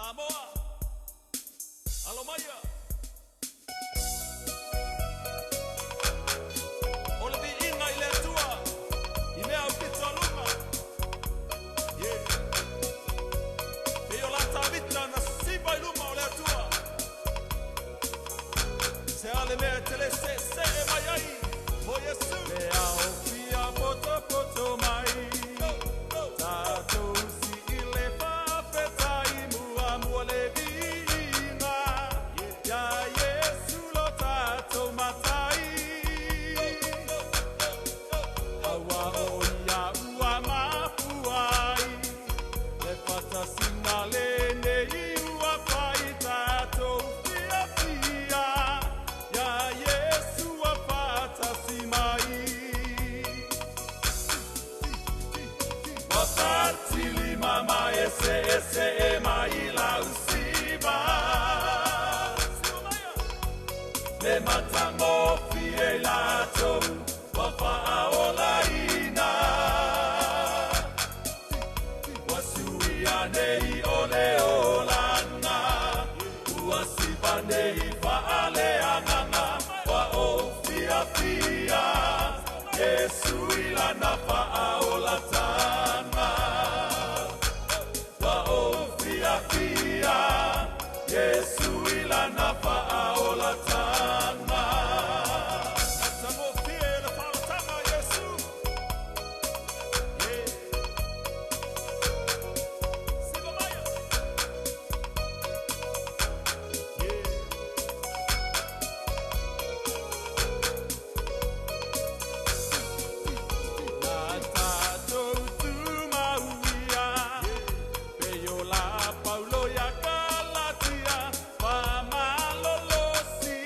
Samoa, alo maia. O le viiga i le Atua i mea aupito a luga. Yeah. Pei o la Tavita na siva i luma o le Atua. Se a le mea e te le seesee mai ai mo Iesu. Le ao fia potopoto mai. Tatou si i le faafetai muamua le viiga. Ia Iesu lo tatou Matai. Aua o ia ua mafua ai le faatasiga lenei ua fai tatou fiafia. Ia Iesu ua faatasi mai. Ua fatilima ma eseese mai lau siva. Le matagofie i latou ua faaolaina. Ua suia nei o le olaga, ua siva nei faaleagaga, ua ou fiafia, Iesu i lana faaolataga. Ua ou fiafia, Iesu i lana faaolataga. Matagofie le faaolataga a Iesu. Yeah. Siva maia. Yeah. Na tatou tumauia, pei o la Paulo ia Galatia, faamalolosi,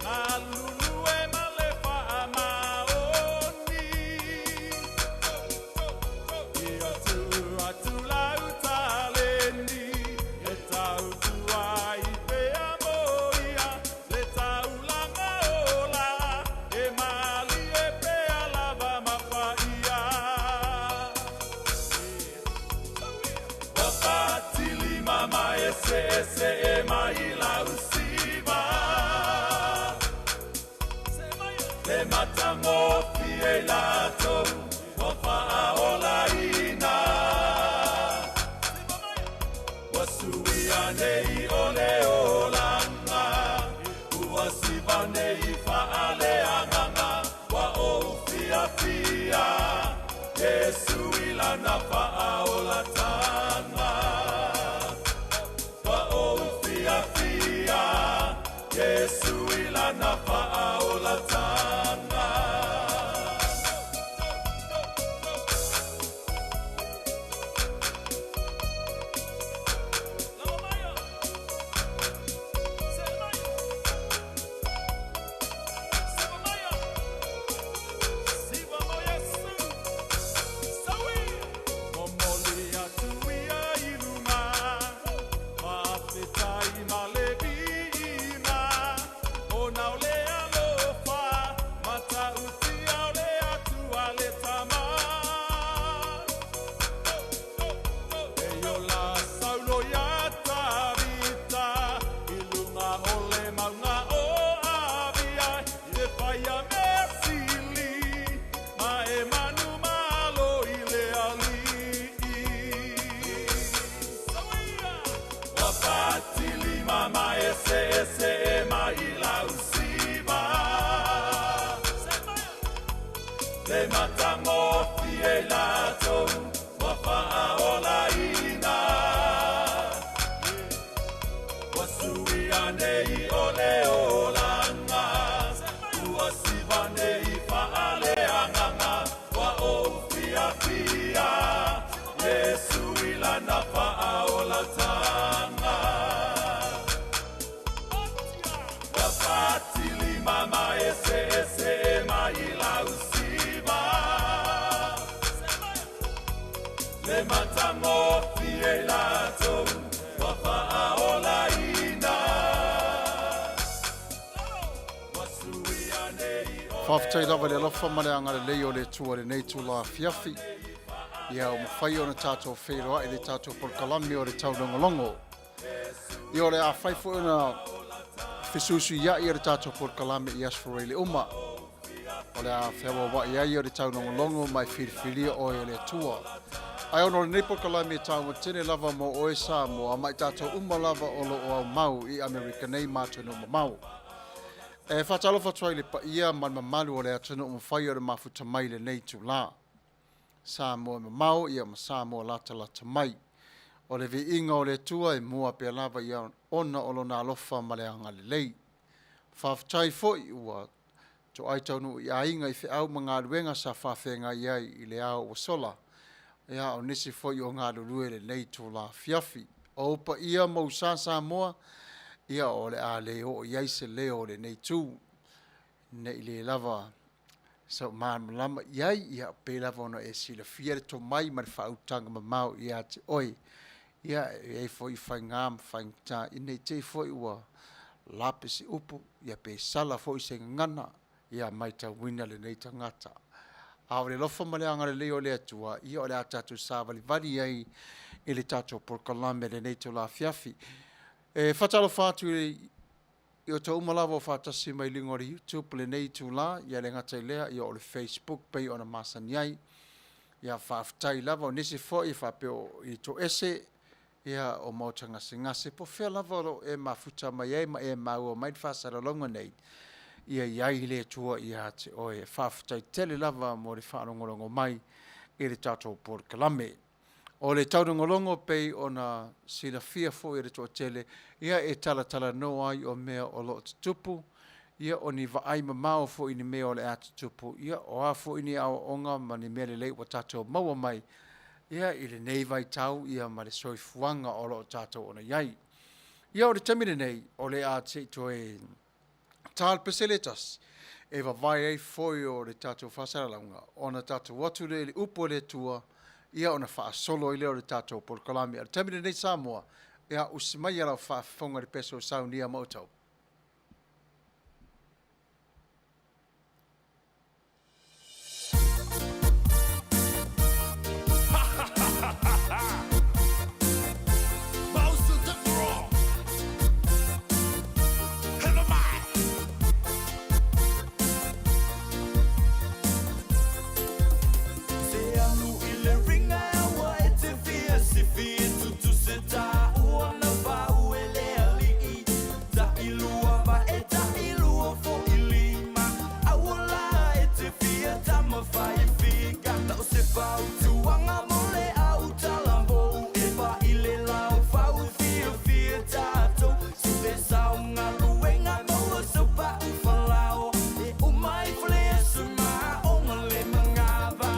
galulue ma le faamaoni. Ia tuu atu lau taleni, e tautua ai pea mo ia, le taulaga ola, e malie pea lava ma paia. Ua fatilima ma eseese mai lau siva. Le matagofie i latou ua faaolaina. Ua suia nei o le olaga, ua siva nei faaleagaga, ua ou fiafia, Iesu i lana faaolataga. Ua ou fiafia, Iesu i lana faaolataga. Lalo maia. Se maia. Siva maia. Siva mo Iesu. Saui. Momoli atu ia i luga. Faafetai ma le viiga. Ona o le alofa. Matautia o le Atua le Tama. Pei o la Saulo ia Tavita i luga o le mauga o Avia e fai mea sili ma e manumalo i le Alii. Ua fatilima ma eseese mai lau siva. Le matagofie i latou ua faaolaina. Ua suia nei o le olaga, ua siva nei faaleagaga, ua ou fiafia, Iesu i lana faaolataga. Ua fatilima ma eseese mai lau siva. Le matagofie i latou ua faaolaina. Ua suia nei o Faafetai lava le alofa ma le agalelei o le Atua i lenei itula afiafi. Ia ua mafai ona tatou feiloai i le tatou polokalame o le taulogologo. Ia o le a fai foi ona fesuisuia'i o le tatou polokalame i Aso Faraile uma. O le a feauaua'i ai o le taulogologo ma e filifilia oe e le Atua. Ae ona o lenei polokalame e taua tele lava mo oe Samoa ma i tatou uma lava o lo o aumau i Amerika nei ma atunuu mamao. E faatalofa atu ai i le paia ma le mamalu o le atunuu mafai o le mafuta mai i lenei itulā. Samoa e mamao ia ma Samoa latalata mai. O le viiga o le Atua e mua pea lava ia ona o lona alofa ma le agalelei. Faafetai foi ua toai taunuu i aiga i feau ma galuega sa faafeagai ai i le ao ua sola, ia o nisi foi o galulue i lenei itula afiafi. O ou paia ma ou sa Samoa, ia o le a le oo i ai se leo o lenei itu, ne i le lava sau malamalama i ai, ia pei lava ona e silafia le tomai ma le faautaga mamao ia te oe. Ia e i ai foi faiga ma faigata ina ne i te i foi ua lape se upu, ia pe sala foi se gagana, ia matauina lenei tagata. A o le alofa ma le agalelei o le Atua, ia o le a tatou savalivali ai i le tatou polokalame i lenei itula afiafi. E faatalofa atu i outou uma lava o faatasi mai i luga o le YouTube i lenei itula, ia le gata i lea, ia o le Facebook pei ona masani ai. Ia faafetai lava. O nisi foi e faapea o i toese ia o maota gasegase, po o fea lava o lo o e mafuta mai ai ma e maua mai le faasalalauga nei, ia i ai le Atua ia te oe. Faafetai tele lava mo le faalogologo mai i le tatou polokalame. O le taulogologo pei ona silafia foi e le toatele, ia e talatalanoa ai o mea o lo o tutupu, ia o ni vaai mamao foi i ni mea o le a tutupu, ia o a foi ni aoaoga ma ni mea lelei ua tatou maua mai ia i lenei vaitau ia ma le soifuaga o lo o tatou ona i ai. Ia o le taimi lenei, o le a se i toe ta le pese le tasi e vavae ai foi o le tatou faasalalauga ona tatou atu lea i le upu a le Atua ia ona faasolo ai lea o le tatou polokalame. O le taimi lenei Samoa, ia usi mai lau faafofoga i le pese o saunia ma outou. Se alu i le ringa aua e te fia sifi e tutu se taua na fau e le alii tailua ma e tailua fo ilima aua la e te fia tama fai fika tau se fau tuanga mo le au talamou e pa i le lau fau fia fia tatou sube sau galuega maua sau pau falao e umai fale aso ma onga le magava.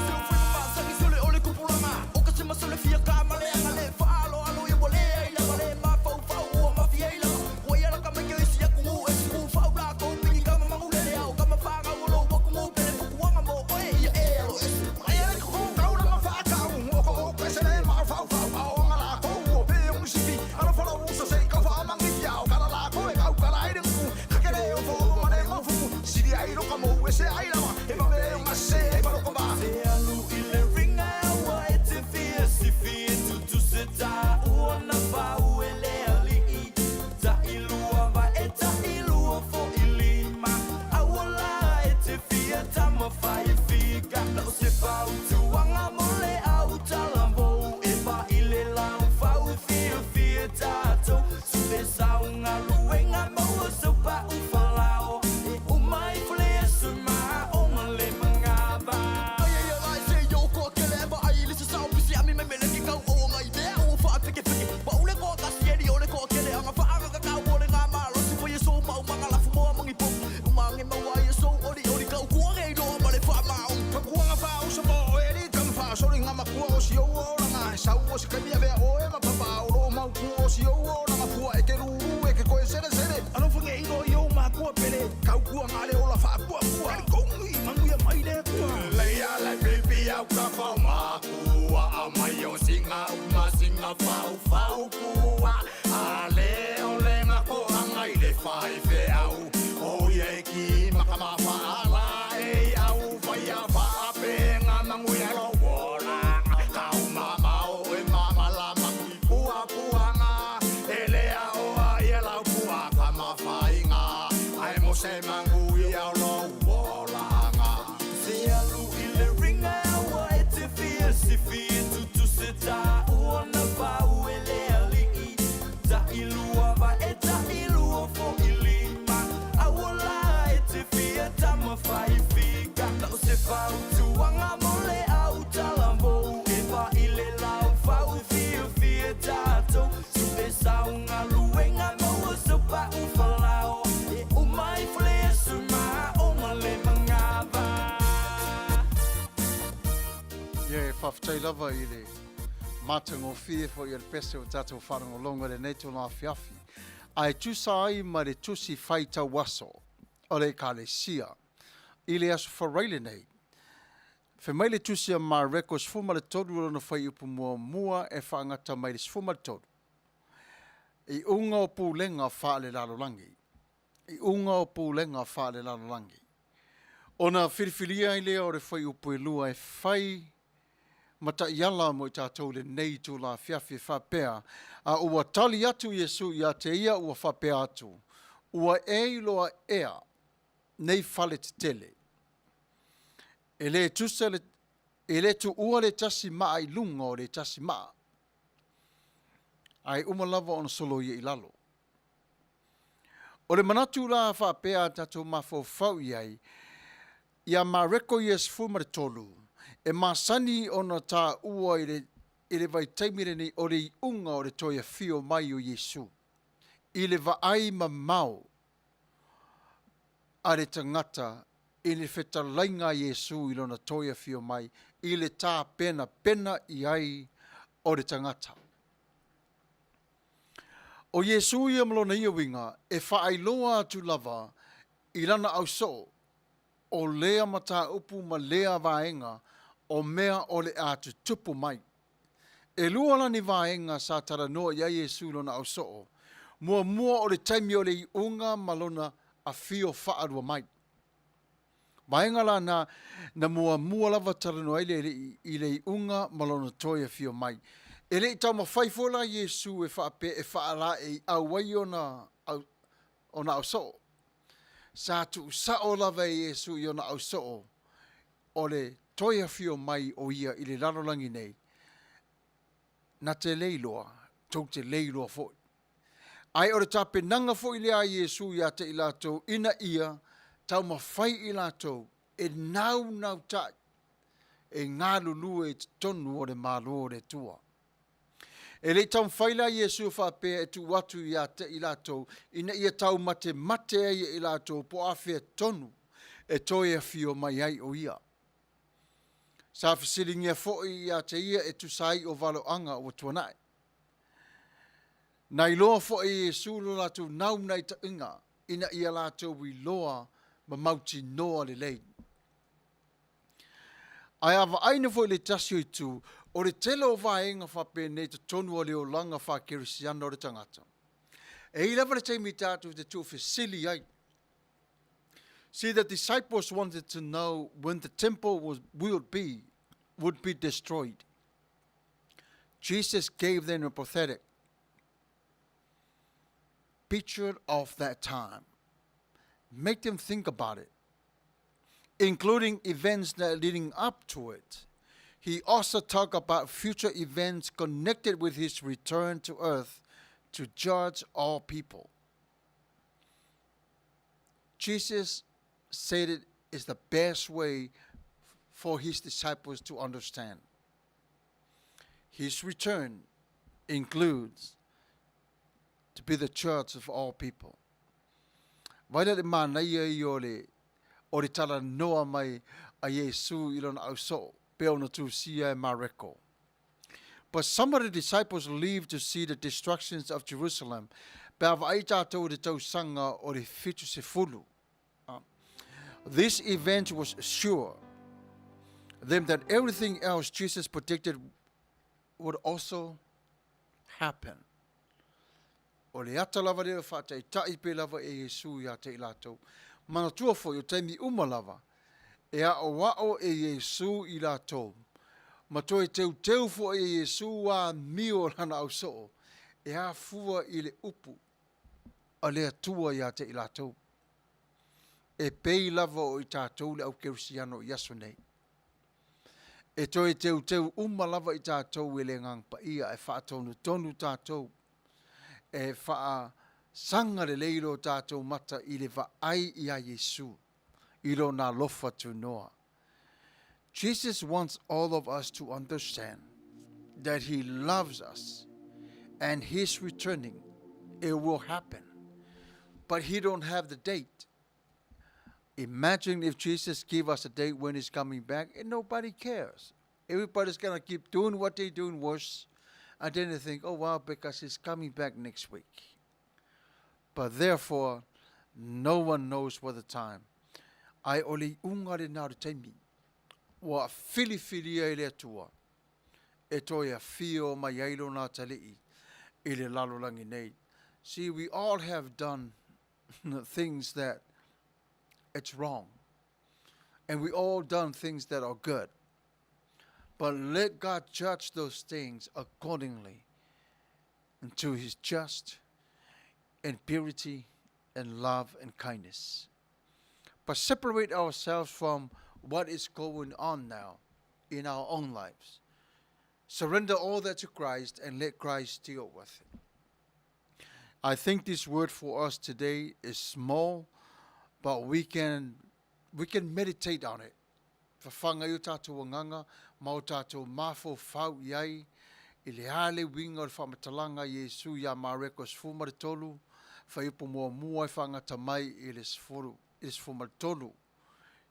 Se alu i le ringa aua e te fia sifi e tutu se taua na fau e le alii tailua ma e tailua fo ilima aua la e te fia tama fai fika tau se fau tuanga mo le au talamou e pa i le lau fau fia fia tatou sube sau galuega maua sau pau falao e umai fale aso ma onga le magava. Leia le pipi au ka whau makua A mai o singa uma singa whau whau kua A le o le ngā ko anga i le whai whe au O ia e ki makama whaala e au Whai a wha pe ngā mangu ia lo woranga Kau mama o e mama la mangu i pua puanga E le Ia, e faafetai lava i le matagofie foi o le pese o tatou faalogologo i lenei tulaga afiafi. Ae tusa ai ma le tusi faitau aso o le Ekalesia i le aso Faraile lenei, fai mai le tusi a Mareko 13 lona fuaiupu muamua e faagata mai le 13. Iuga o pulega faalelalolagi. Iuga o pulega faalelalolagi. Ona filifilia ai lea o le fuaiupu e lua e fai ma taiala mo i tatou i lenei itula afiafi e faapea, A ua tali atu Iesu ia te ia ua faapea atu, Ua e iloa ea nei fale tetele? E le tusa le, e le tuua le tasi maa i luga o le tasi maa, ae uma lava ona soloia i lalo. O le manatu la faapea a tatou mafaufau i ai, ia Mareko ia 13, e masani ona taua i le, i le vaitaimi lenei o le iuga o le toe afio mai o Iesu, i le vaai mamao a le tagata i le fetalaiga a Iesu i lona toe afio mai, i le tapenapena i ai o le tagata. ʻO Iesū ia ma lona ia uiga e faailoa atu lava i lana ausoo o lea mataupu ma lea vaega o mea o le a tutupu mai. ʻElua la ni vaega sa talanoa i ai Iesū i lona ausoo, muamua o le taimi o le iuga ma lona afio faalua mai. Vaega la na, na muamua lava talanoa ai le Alii i le iuga ma lona toe afio mai. E le i taumafai foi la Iesu e faapea e faalaeiau ai ona, ona ausoo. Sa tuusao lava e Iesu i ona ausoo o le toe afio mai o ia i le lalolagi nei, na te le iloa, tou te le iloa foi. Ae o le tapenaga foi lea a Iesu ia te i latou ina ia taumafai i latou e naunautai e galulue i totonu o le Malo o le Atua. E le i taumafai la Iesu faapea e tuu atu ia te i latou ina ia taumatemate ai e i latou po o afea tonu e toe afio mai ai o ia. Sa fesiligia foi ia te ia e tusa ai o valoaga ua tuanai. Na iloa foi e Iesu lo latou naunautaiga ina ia latou iloa ma mautinoa lelei. Ae a vaaina foi le tasi o itu, o le tele o vaega faapenei totonu o le olaga faakerisiano o le tagata. E i ai lava le taimi tatou te tuufesili ai. See, the disciples wanted to know when the temple was, will be, would be destroyed. Jesus gave them a prophetic picture of that time. Make them think about it, including events that leading up to it. He also talked about future events connected with his return to earth to judge all people. Jesus said it is the best way for his disciples to understand. His return includes to be the church of all people. Vai la le manaia ia o le, o le talanoa mai a Iesu i lona ausoo, pei ona tusia e Mareko. But some of the disciples leave to see the destructions of Jerusalem, pe a vaai tatou i le tausaga o le 70. This event was sure them that everything else Jesus predicted would also happen. O le ata lava lea o faataitai pe lava e Iesu ia te i latou. Manatua foi o taimi uma lava, e aʻoaʻo e Iesu i latou, ma toe teuteu foi e Iesu amio o lana ausoo, e afua i le upu a le Atua ia te i latou. E pei lava o i tatou le au kerisiano i aso nei. E toe teuteu uma lava i tatou e le Agaga Paia e faatonutonu tatou, e faasaga lelei lo tatou mata i le vaai iā Iesu, i lona alofa tunoa. Jesus wants all of us to understand that he loves us and his returning, it will happen. But he don't have the date. Imagine if Jesus give us a date when he's coming back and nobody cares. Everybody's going to keep doing what they're doing worse. And then they think, oh, wow, because he's coming back next week. But therefore, no one knows what the time. Ae o le iuga lena o le taimi ua filifilia e le Atua e toe afio mai ai Lona atalii i le lalolagi nei. See, we all have done things that it's wrong. And we all done things that are good. But let God judge those things accordingly to his just and purity and love and kindness. But separate ourselves from what is going on now in our own lives. Surrender all that to Christ and let Christ deal with it. I think this word for us today is small, but we can we can meditate on it. Fafaga ai o tatou agaga ma o tatou mafaufau i ai i le a le uiga o le faamatalaga a Iesu iā Mareko 13, fuaiupu muamua e faagata mai i le 13.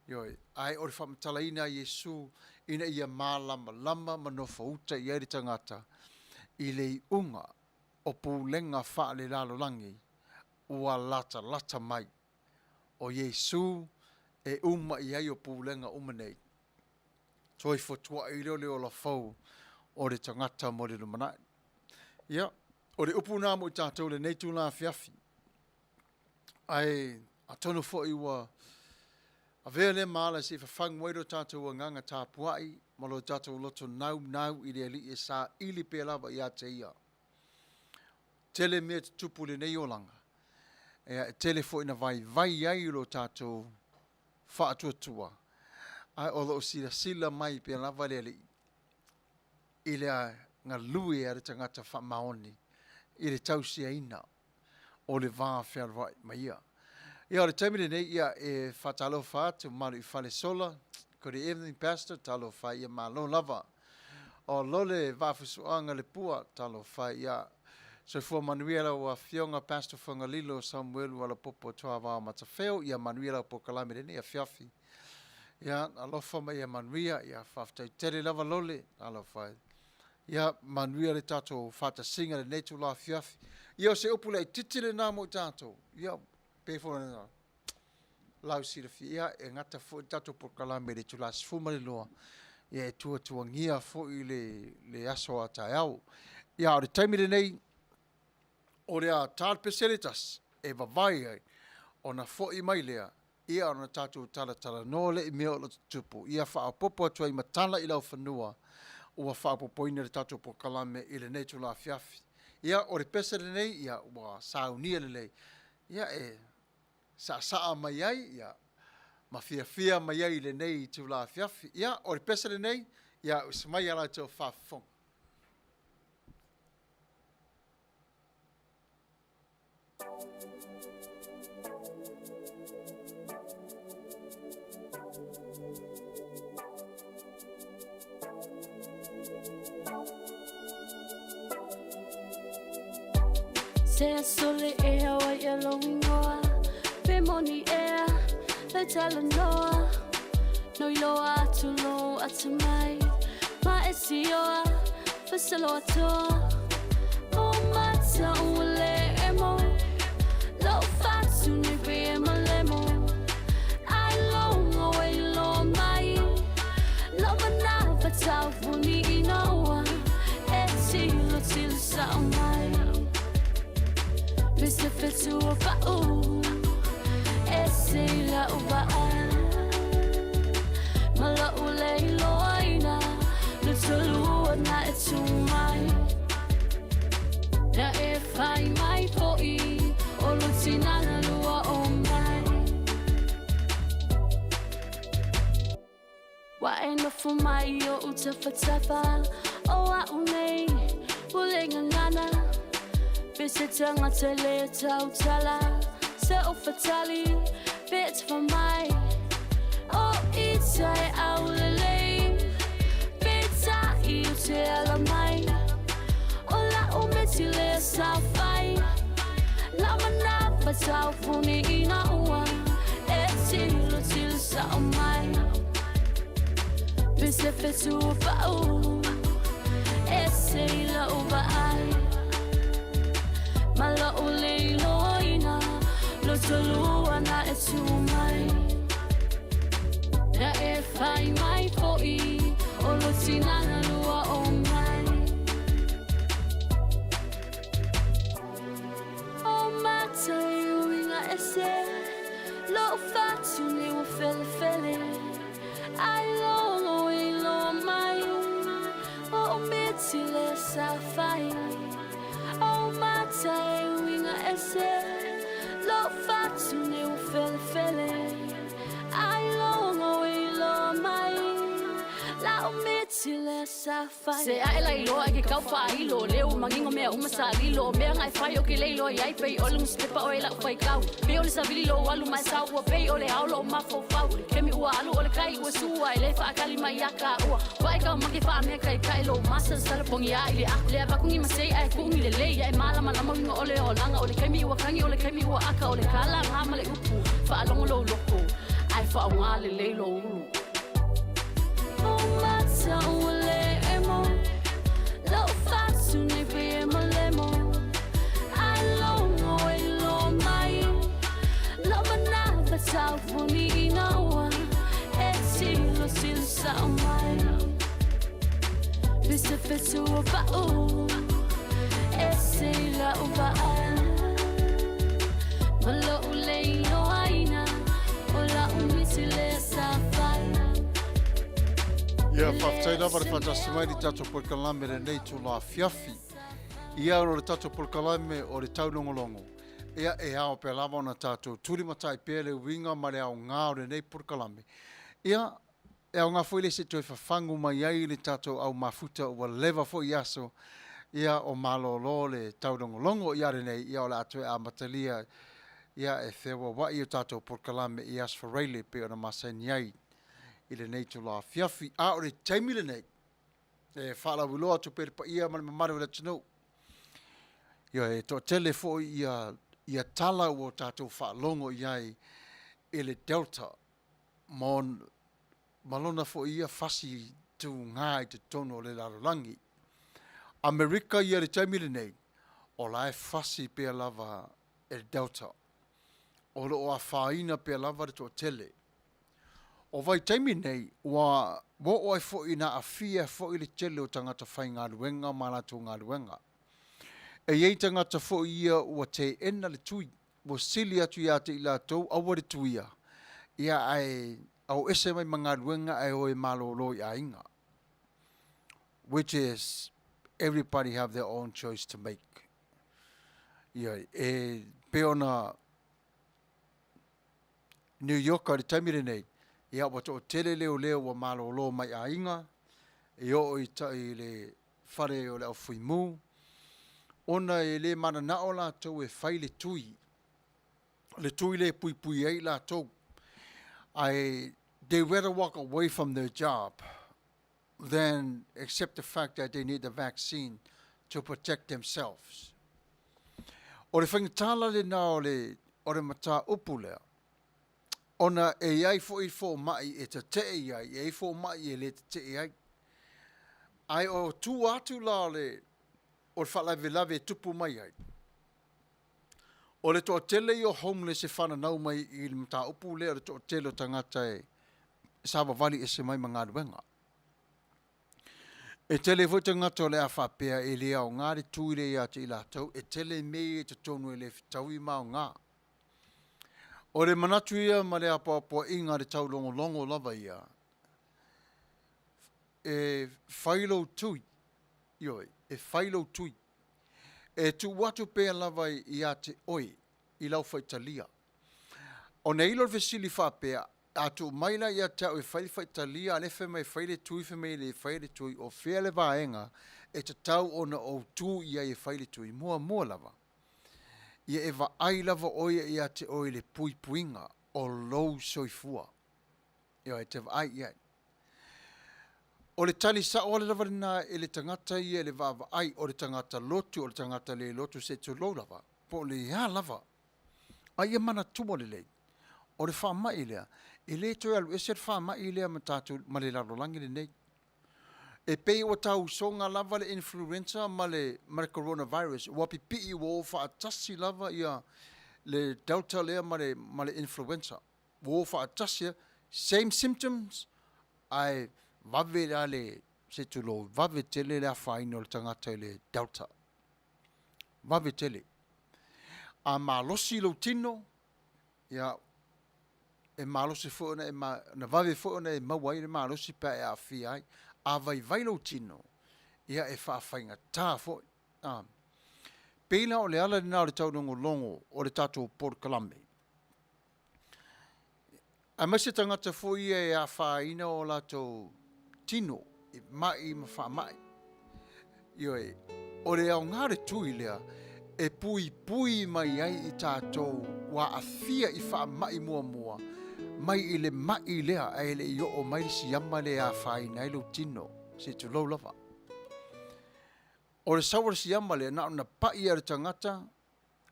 Ioe, ae o le faamatalaina a Iesu ina ia malamalama ma nofouta i ai le tagata i le iuga o pulega faalelalolagi ua latalata mai. O Iesu e uma i ai o pulega uma nei. Toe fotuaʻi lea o le ola fou o le tagata mo le lumanai. Ia, o le upu na mo i tatou i lenei itula afiafi. Ae atonu foi ua avea lea ma ala se i fafagu ai lo tatou agaga tapuai ma lo tatou loto naunau i le Alii e saili pea lava ia te Ia. Tele mea tutupu i lenei olaga, e tele foi na vaivai ai lo tatou faatuatua, ae o lo o silasila mai pea lava le Alii i le galue a le tagata faamaoni i le tausiaina o le va fealoai ma ia. Ia, o le taimi lenei, ia, e faatalofa atu malu i Falesola. Good evening, Pastor. Talofa ia malo lava. O lole vaafusuaga le pua, talofa ia. Soifua manuia lau afioga Pastor Fagalilo Samuelu Alapopo Tuavao Matafeo, ia manuia lau polokalame lenei afiafi. Ia, alofa ma ia manuia, ia faafetai tele lava lole, talofa e. Ia manuia le tatou faatasiga i lenei itula afiafi. Ia o se upu laitiiti lena mo i tatou. Ia, pei foi ona lau silafia, ia e gata foi le tatou polokalame i le itula 12, ia e tuatuagia foi le, le aso a taeao. Ia, o le taimi lenei, o le a ta le pese le tasi e vavae ai ona foi mai lea, ia ona tatou talatalanoa lea i mea o lo o tutupu. Ia faaopoopo atu ai ma tala i laufanua ua faaopoopoina le tatou polokalame i lenei itula afiafi. Ia, o le pese lenei, ia, ua saunia lelei. Ia, e saasaa mai ai, ia, ma fiafia mai ai i lenei itula afiafi. Ia, o le pese lenei, ia, usa mai a latou faafofoga. Se aso le ea o ia lou igoa Pe moni ea le talanoa No iloa atu lou atamai Ma e sioa fasalo atoa O mata ua le emo Lou fatu nei pe e malemo Ai logo e iloa mai Lau manava taupuni ina ua E tilo tilo sao mai Pe se fetu o pa'u E se i la'u va'a Ma la'u le iloaina Le tolua na e tu mai Na e fai mai fo'i O lo tinana lua o mai Ua e nofo mai i oʻu tafatafa O a'u nei ua le gagana Pe se tagata e le tautala Se o fatali pe tafa mai O ita e aulelei Pe taʻi o te ala mai O la'u meti lea sa fai La manava taupuni ina ua E tilo tilo sao mai. Pe se fetu o pa'u E se i la'u vaai Ma la'u le iloaina Lotolua na e tu mai Na e fai mai fo'i O lo tinana lua o mai O mata e uiga ese Lo'u fatu nei ua felefele Ai logo e iloa mai O'u miti lea sa fai O mata e uiga ese Lo'u fatu nei ua felefele Ai logo e iloa mai La'u miti lea sa fai Se ae la iloa e ke kau faailo O lea ua manino mea uma sa lilo O mea na e fai o ke le iloa iai Pei o le nusipepa oe la'u faitau Pei o le savili lou alu ma e sau Ua pei o le ao lo'u mafaufau Kemi ua alu o le kai ua sua E le faakali mai ia kāua Ua e kau make faamea kaikai Lou masalasala pogia i le aku Le avaku ni masei ae ku'u ni lelei Ia e malamalama uiga o le olaga O le kaimi ua kagi o le kaimi ua aka O le kala ngā ma le upu Faalogo lou loko Ae faaaogā lelei lou ulu O mata ua le emo Lo'u fatu nei pei e malemo Ai logo e iloa mai La'u manava taupuni ina ua E tilo tilo sa'o mai Pe se fetu o pa'u E se i la'u vaai Ma lo'u le iloaina O la'u miti lea sa fai Ia, faafetai lava le faatasi mai i le tatou polokalame lenei itula afiafi. Ia, o le tatou polokalame o le taulogologo, ia e ao pea lava ona tatou tulimatai pea le uiga ma le aoga o lenei polokalame. Ia, e aoga foi le se toe fafagu mai ai le tatou au mafuta ua leva foi aso ia o malōlō le taulogologo ia lenei, ia o le a toe amatalia ia e feauaua'i o tatou polokalame i Aso Faraile e pei ona masani ai i lenei itula afiafi. A o le taimi lenei, e faalauiloa atu pea i le paia ma le mamalu o le atunuu, ia e toatele foi ia, ia tala ua tatou faalogo i ai i le Delta ma, ma lona foi ia fasi tugā i totonu o le lalolagi. Amerika ia i le taimi lenei, o la e fasi pea lava e le Delta. O lo o afaina pea lava le toatele. O vaitaimi nei, ua oo ai foi ina aafia foi le tele o tagata faigaluega ma latou galuega. E i ai tagata foi ia ua teena le tui, ua sili atu ia te i latou aua le tuia, ia ae ao ese mai ma galuega ae o e malolo i aiga. Which is everybody have their own choice to make. Ia, e pei ona New York i le taimi lenei, ia ua toatele leoleo ua malolo mai aiga, e oo i tai i le fale o le aufuimu, ona e le mananao latou e fai le tui, le tui lea e puipui ai latou. Ae they rather walk away from their job than accept the fact that they need the vaccine to protect themselves. O le faigata la lena o le, o le mataupu lea, ona e i ai foi fomai e tetee i ai, e i ai fomai e le tetee ai. Ae o tua atu la o le, o le faalavelave e tupu mai ai, o le toatele ia o homeless e fananau mai i le mataupu lea o le toatele o tagata e savavali ese mai ma galuega. E tele foi tagata o le a faapea e le aoga le tui lea ia te i latou, e tele mea ia i totonu e le fetaui ma aoga. O le manatu ia ma le apoapoaiga a le taulogologo lava ia, e fai lou tui, ioe, e fai lou tui. E tuu atu pea lava ia te oe i lau faitalia. Ona i lea o le fesili faapea, A tuu mai la ia te au e fai le faitalia, a lea fai mai e fai le tui, fai mai e le faia le tui, o fea le vaega e tatau ona ou tu i ai e fai le tui? Muamua lava, ia e vaai lava ʻoe ia ia te oe i le puipuiga o lou soifua. Ioe, e te vaai i ai. O le tali sao ale lava lena e le tagata ia i le vaavaai, o le tagata lotu, o le tagata le lotu, se i tulou lava, po o le a lava. A ia manatua lelei, o le faamai lea, E le toe alu ese le faamai lea ma tatou ma le lalolagi lenei. E pei ua tausoga lava le influenza ma le ma le coronavirus, ua pipii ua o faatasi lava ia le delta lea ma le ma le influenza. Ua o faatasi lava, same symptoms, ae vave la le, se tulou, vave tele le afaina o le tagata i le delta. Vave tele. A malosi lou tino, ia, e malosi foi ona e, na vave foi ona e maua ai le malosi pe a e aafia ai. A vaivai lou tino, ia e faafaigata foi. A. Pei la o le ala lena o le taulogologo o le tatou polokalame. Aemaise tagata foi ia e afaina o latou tino i mai ma faamai. Ioe, o le aoga o le tui lea e puipui mai ai i tatou ua aafia i faamai muamua mai i le mai lea ae le i oo mai le siama lea e afaina ai lou tino, se i tulou lava. O le sau o le siama lea, na ona pai lava o le tagata,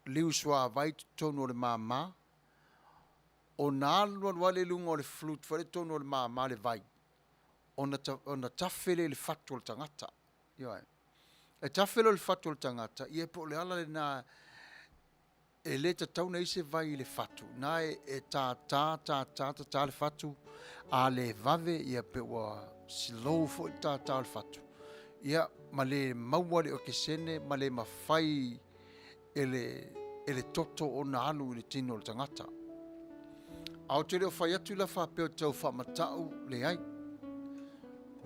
liu suavai i totonu o le māmā, ona alu alu lava lea i luga o le flute foi lea i totonu o le māmā le vai, ona, ona tafe lea i le fatu o le tagata. Ioe. E tafe loa i le fatu o le tagata, ia po o le ala lena e le tatau ona i ai se vai i le fatu, na e, e tātā, tātā, tātā le fatu, a le vave, ia pe ua slow foi le tātā o le fatu. Ia, ma le maua le okesene, ma le mafai e le, e le toto ona alu i le tino o le tagata. A ou te le o fai atu la faapea ou te tau faamata'u, leai.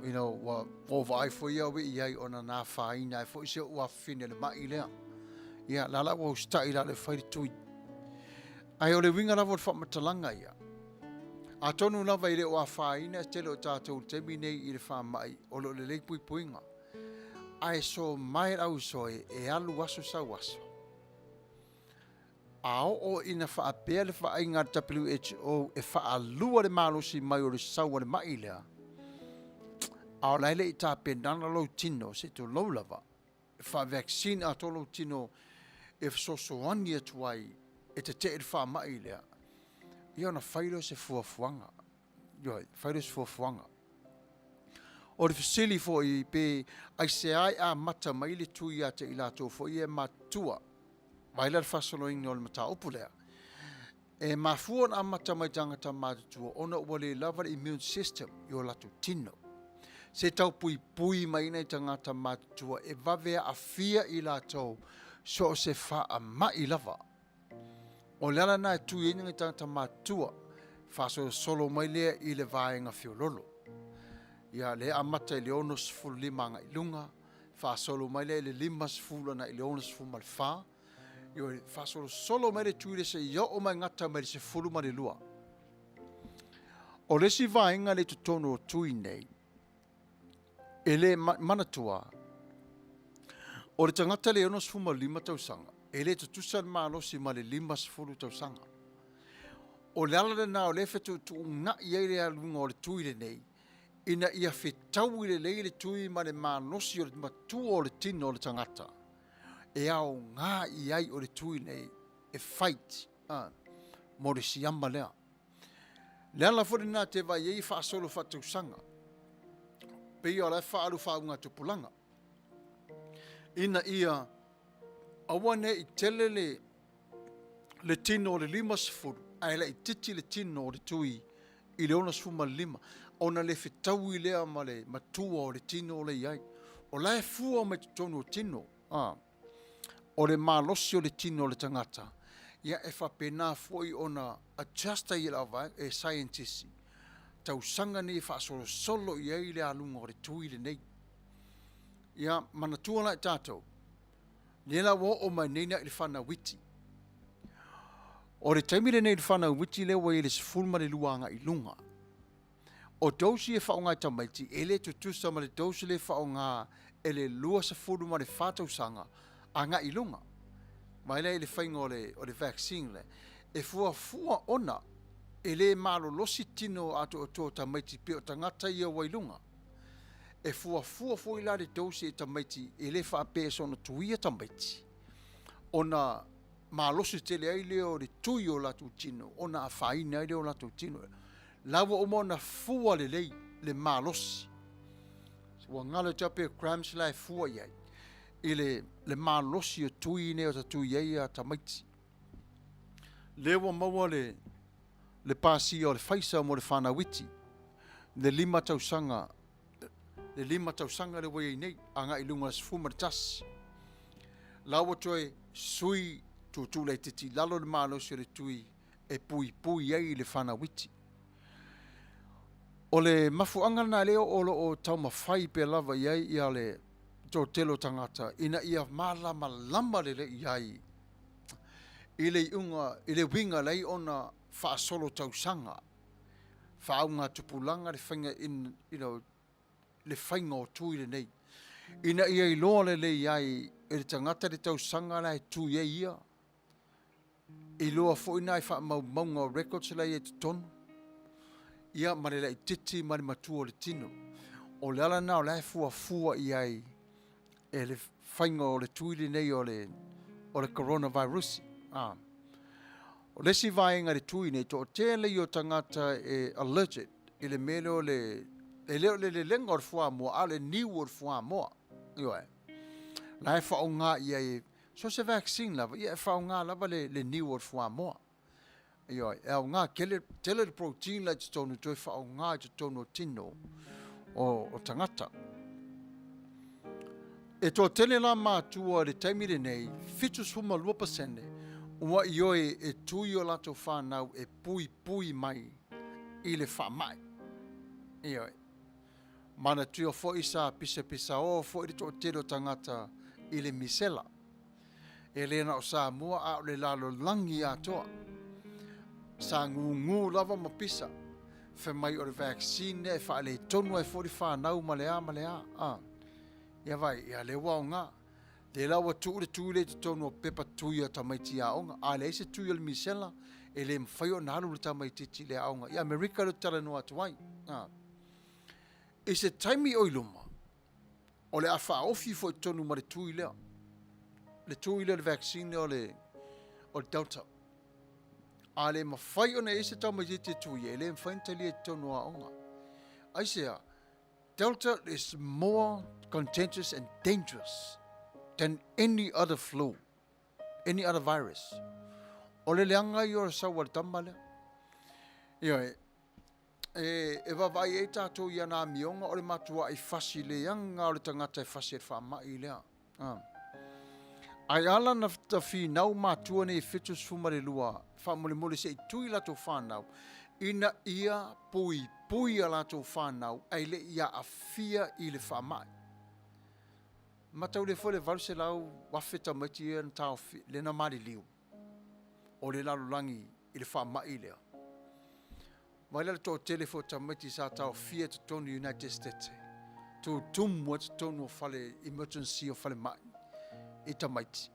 You know, ua, ua vaai foi au i ai ona na afaina ai foi si o'u afafine i le ma'i lea. Ia, la la ua usita'i la le fai le tui. Ae o le uiga lava o le faamatalaga ia, atonu lava e le o afaina se tele o tatou i le taimi nei i le faama'i, o lo o lelei puipuiga. Ae so mae le auso e, e alu aso sau aso. A oo ina faapea le vaaiga a le WHO e faalua le malosi mai o le sau a le ma'i lea, a o la e le i tapenana lou tino, se i tulou lava, e faa-vaccine atoa lou tino e fesoasoani atu ai e tete'e le faama'i lea, ia ona fai lea o se fuafuaga. Ioe, fai lea o se fuafuaga. O le fesili foi pe aisea e amata mai le tui ia te i latou foi ia e matutua. Vaai la le faasoloina o le mataupu lea. E mafua ona amata mai tagata matutua ona ua le lava le immune system i o latou tino. Se tau puipui mai nai tagata matutua e vave aafia i latou so o se faamai lava. O le ala lena e tui ai nai tagata matutua, faasolosolo mai lea i le vaega feololo. Ia, lea e amata i le 65 agai i luga, faasolo mai lea i le 50 agai i le 64, ioe, faasolosolo mai le tui lea seia oo mai gata mai le 12. O le isi vaega lea i totonu o tui nei, e le manatua, o le tagata le 65 tausaga, e le tutusa le malosi ma le 50 tausaga. O le ala lena o lea e fetuutuunai ai le aluga o le tui lenei, ina ia fetaui lelei le tui ma le malosi o le matua o le tino o le tagata e aoga i ai o le tui nei e fight mo le siama lea. Le ala foi lena te vaai ai e faasolo faatausaga, pei o la e faaalu faaugatupulaga, ina ia aua ne i tele le, le tino o le 50 ae laitiiti le tino o le tui i le 65, ona le fetaui lea ma le matua o le tino o le i ai. O la e fua mai totonu o tino. A. O le malosi o le tino o le tagata, ia e faapena foi ona adjust ai e le auvaega, e scientist, tausaga nei e faasolosolo i ai le aluga o le tui lenei. Ia manatua la i tatou, lea la ua oo mai nei i le fanau iti. O le taimi lenei i le fanau iti lea ua i le 12 agai i luga. O dose e faaaoga e tamaiti e le tutusa ma le dose lea e faaaoga e le 24 tausaga agai i luga. Vaai la i le faiga o le, o le vaccine lea, e fuafua ona e le malolosi tino atoatoa o tamaiti pei o tagata ia ua i luga. E fuafua foi la le dose e tamaiti e le faapea e soona tuia tamaiti ona malosi tele ai lea o le tui o latou tino ona afaina ai lea o latou tino. La ua uma ona fua lelei le malosi. Ua galo ia te au pe grams la e fua i ai i le, le malosi o tui nei o ta tui ai a tamaiti. Lea ua maua le, le pasia o le Pfizer mo le fanau iti, le 5 tausaga, le 5 tausaga lea ua i ai nei, agai i luga o le 11. La ua toe sui tuutuu laitiiti i lalo le malosi o le tui e puipui ai le fanau iti. O le mafuaaga lena lea o lo o taumafai pea lava i ai ia le toatele o tagata ina ia malamalama lelei i ai i le iuga, i le uiga lea ona faasolo tausaga, faauigatupulaga le faiga in, you know, le faiga o tui lenei, ina ia iloa lelei ai e le tagata le tausaga la e tui ai ia, iloa foi nai faamaumauga o records la e i ai i totonu, ia ma le laitiiti ma le matua o le tino. O le ala lena o la e fuafua i ai e le faiga o le tui lenei o le, o le coronavirus. Ah. O le isi vaega i le tui nei, toatele ia o tagata e allergic i le mea lea o le, e le o le lelega o le fuamoa, a o le niu o le fuamoa. Ioe. La e faaaoga i ai, so o se vaccine lava, ia e faaaoga lava le, le niu o le fuamoa. Ioe, e aoga tele, tele le protein la i totonu toe faaaoga i totonu o tino o, o tagata. E toatele la matua i le taimi lenei, 72% ua ioe e tui o latou fanau e puipui mai i le faamai. Ioe. Manatua foi sa pisapisaoa foi le toatele o tagata i le misela. E le na o Samoa a o le lalolagi atoa. Sa gugu lava ma pisa. Fai mai o le vaccine lea e faaletonu ai foi le fanau ma le a ma le a. A. Ia vai, ia lea ua aoga. Lea la ua tuu le tui lea i totonu o pepa tui a tamaiti aoga. A leai se tui o le misela, e le mafai ona alu le tamaitiiti i le aoga. I Amerika lea ou te talanoa atu ai. A. I se taimi o i luma, o le a faaofi foi i totonu ma le tui lea. Le tui lea, le vaccine lea o le, o le Delta. A le mafai ona i ai se tamaitiiti e tui, e le mafai ona talia i totonu o aoga. Aisea? Delta is more contagious and dangerous than any other flu, any other virus. O le leaga ia o le sau a le tama lea. Ioe, e, e vaavaai ai tatou i ana amioga, o le matuai fasi leaga o le tagata e fasi ai le faamai lea. Ah. Ae ala na finau matua nei e 72 faamolemole se i tui latou fanau ina ia puipui a latou fanau ae le i aafia i le faamai. Mataulia foi le 800,000 tamaiti ia na taofi, lea na maliliu o le lalolagi i le faamai lea. Mai la le toatele foi o tamaiti sa taofia i totonu United States, tutumu ai totonu o fale emergency o falemai i tamaiti.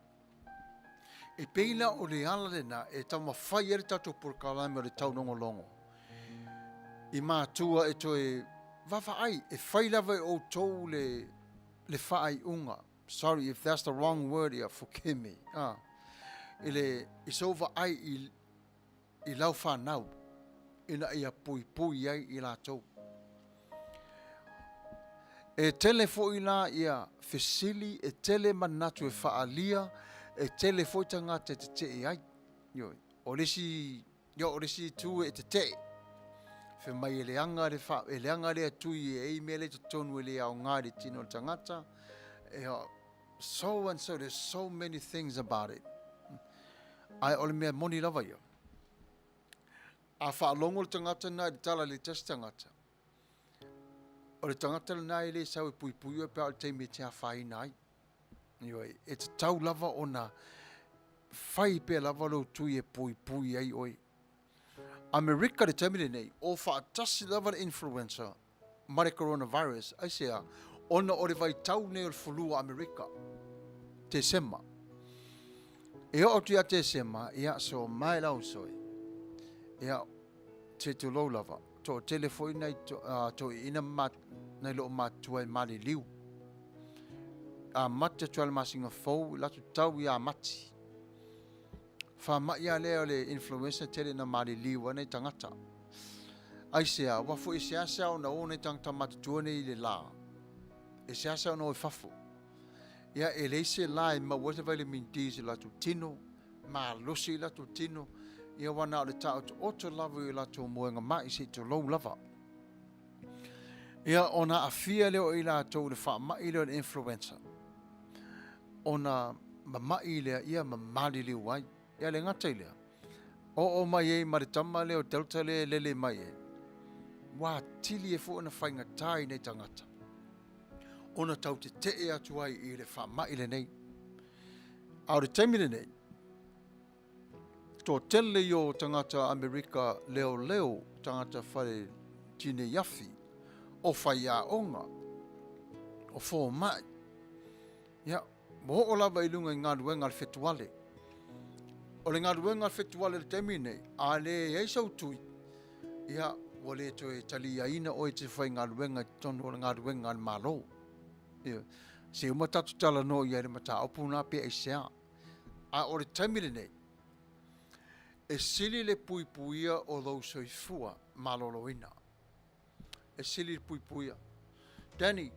E pei la o le ala lena e taumafai ai le tatou polokalame o le taulogologo i matua e toe vaavaai, e fai lava e outou le, le faaiuga. Sorry if that's the wrong word, ia forgive me. Ah, i le, i sou vaai i, i lau fanau ina ia puipui ai i latou. E tele foi la ia fesili, e tele manatu e faaalia, e tele foi tagata e tetee ai. Ioe, o le isi, ia o le isi itu e tetee. Fai mai e leaga le fa, e leaga lea tui e ai mea lea i totonu e le aoga i le tino o le tagata. Ia, so and so, there's so many things about it. Ae o le mea moni lava ia, a faalogo le tagata lena i le tala a le tasi tagata, o le tagata lena e le sau e puipui oe pe a o le taimi e te afaina ai. Ioe, e tatau lava ona fai pea lava lou tui e puipui ai oe. Amerika i le taimi lenei, o faatasi lava le influenza ma le coronavirus, aisea? Ona o le vaitau nei o le flu a Amerika, Tesema. E oo atu ia Tesema, ia so mai lau soe. Ia, se tulou lava, toatele foi nai to, uh, toeaiina ma nai loo matutua e maliliu. Amata atu lava le masina fou, latou tau ia Mati. Faamai lava lea o le influenza tele ina maliliu ai nai tagata. Aisea? Aua foi e seasea ona o nai tagata matutua nei i le la. E seasea ona o i fafo. Ia, e leai se la e maua ai se vitamin D i se latou tino, malosi i latou tino, ia aua na o le taotooto lava i o latou moega mai se i tulou lava. Ia, ona aafia lea o i latou i le faamai lea o le influenza. Ona mama'i lea, ia ma maliliu ai. Ia le gata i lea, oo mai ai ma le tama lea o Delta lea e lele mai ai, ua atili ai foi ona faigata i nei tagata ona tau tetee atu ai i le faamai lenei. A o le taimi lenei, toatele ia o tagata Amerika leoleo, tagata fale tinei afi, o faiaoga, o fomai, ia, ua oo lava i luga i galuega a le fetuale. O le galuega a le fetuale i le taimi lenei, a leai sau tui, ia, ua le toe taliaina oe e te faigaluega i totonu o le galuega a le Malo. Ia, se uma tatou talanoa i ai i le mataupu lena pe aisea. A o le taimi lenei, e sili le puipuia o lou soifua maloloina. E sili le puipuia. Danny,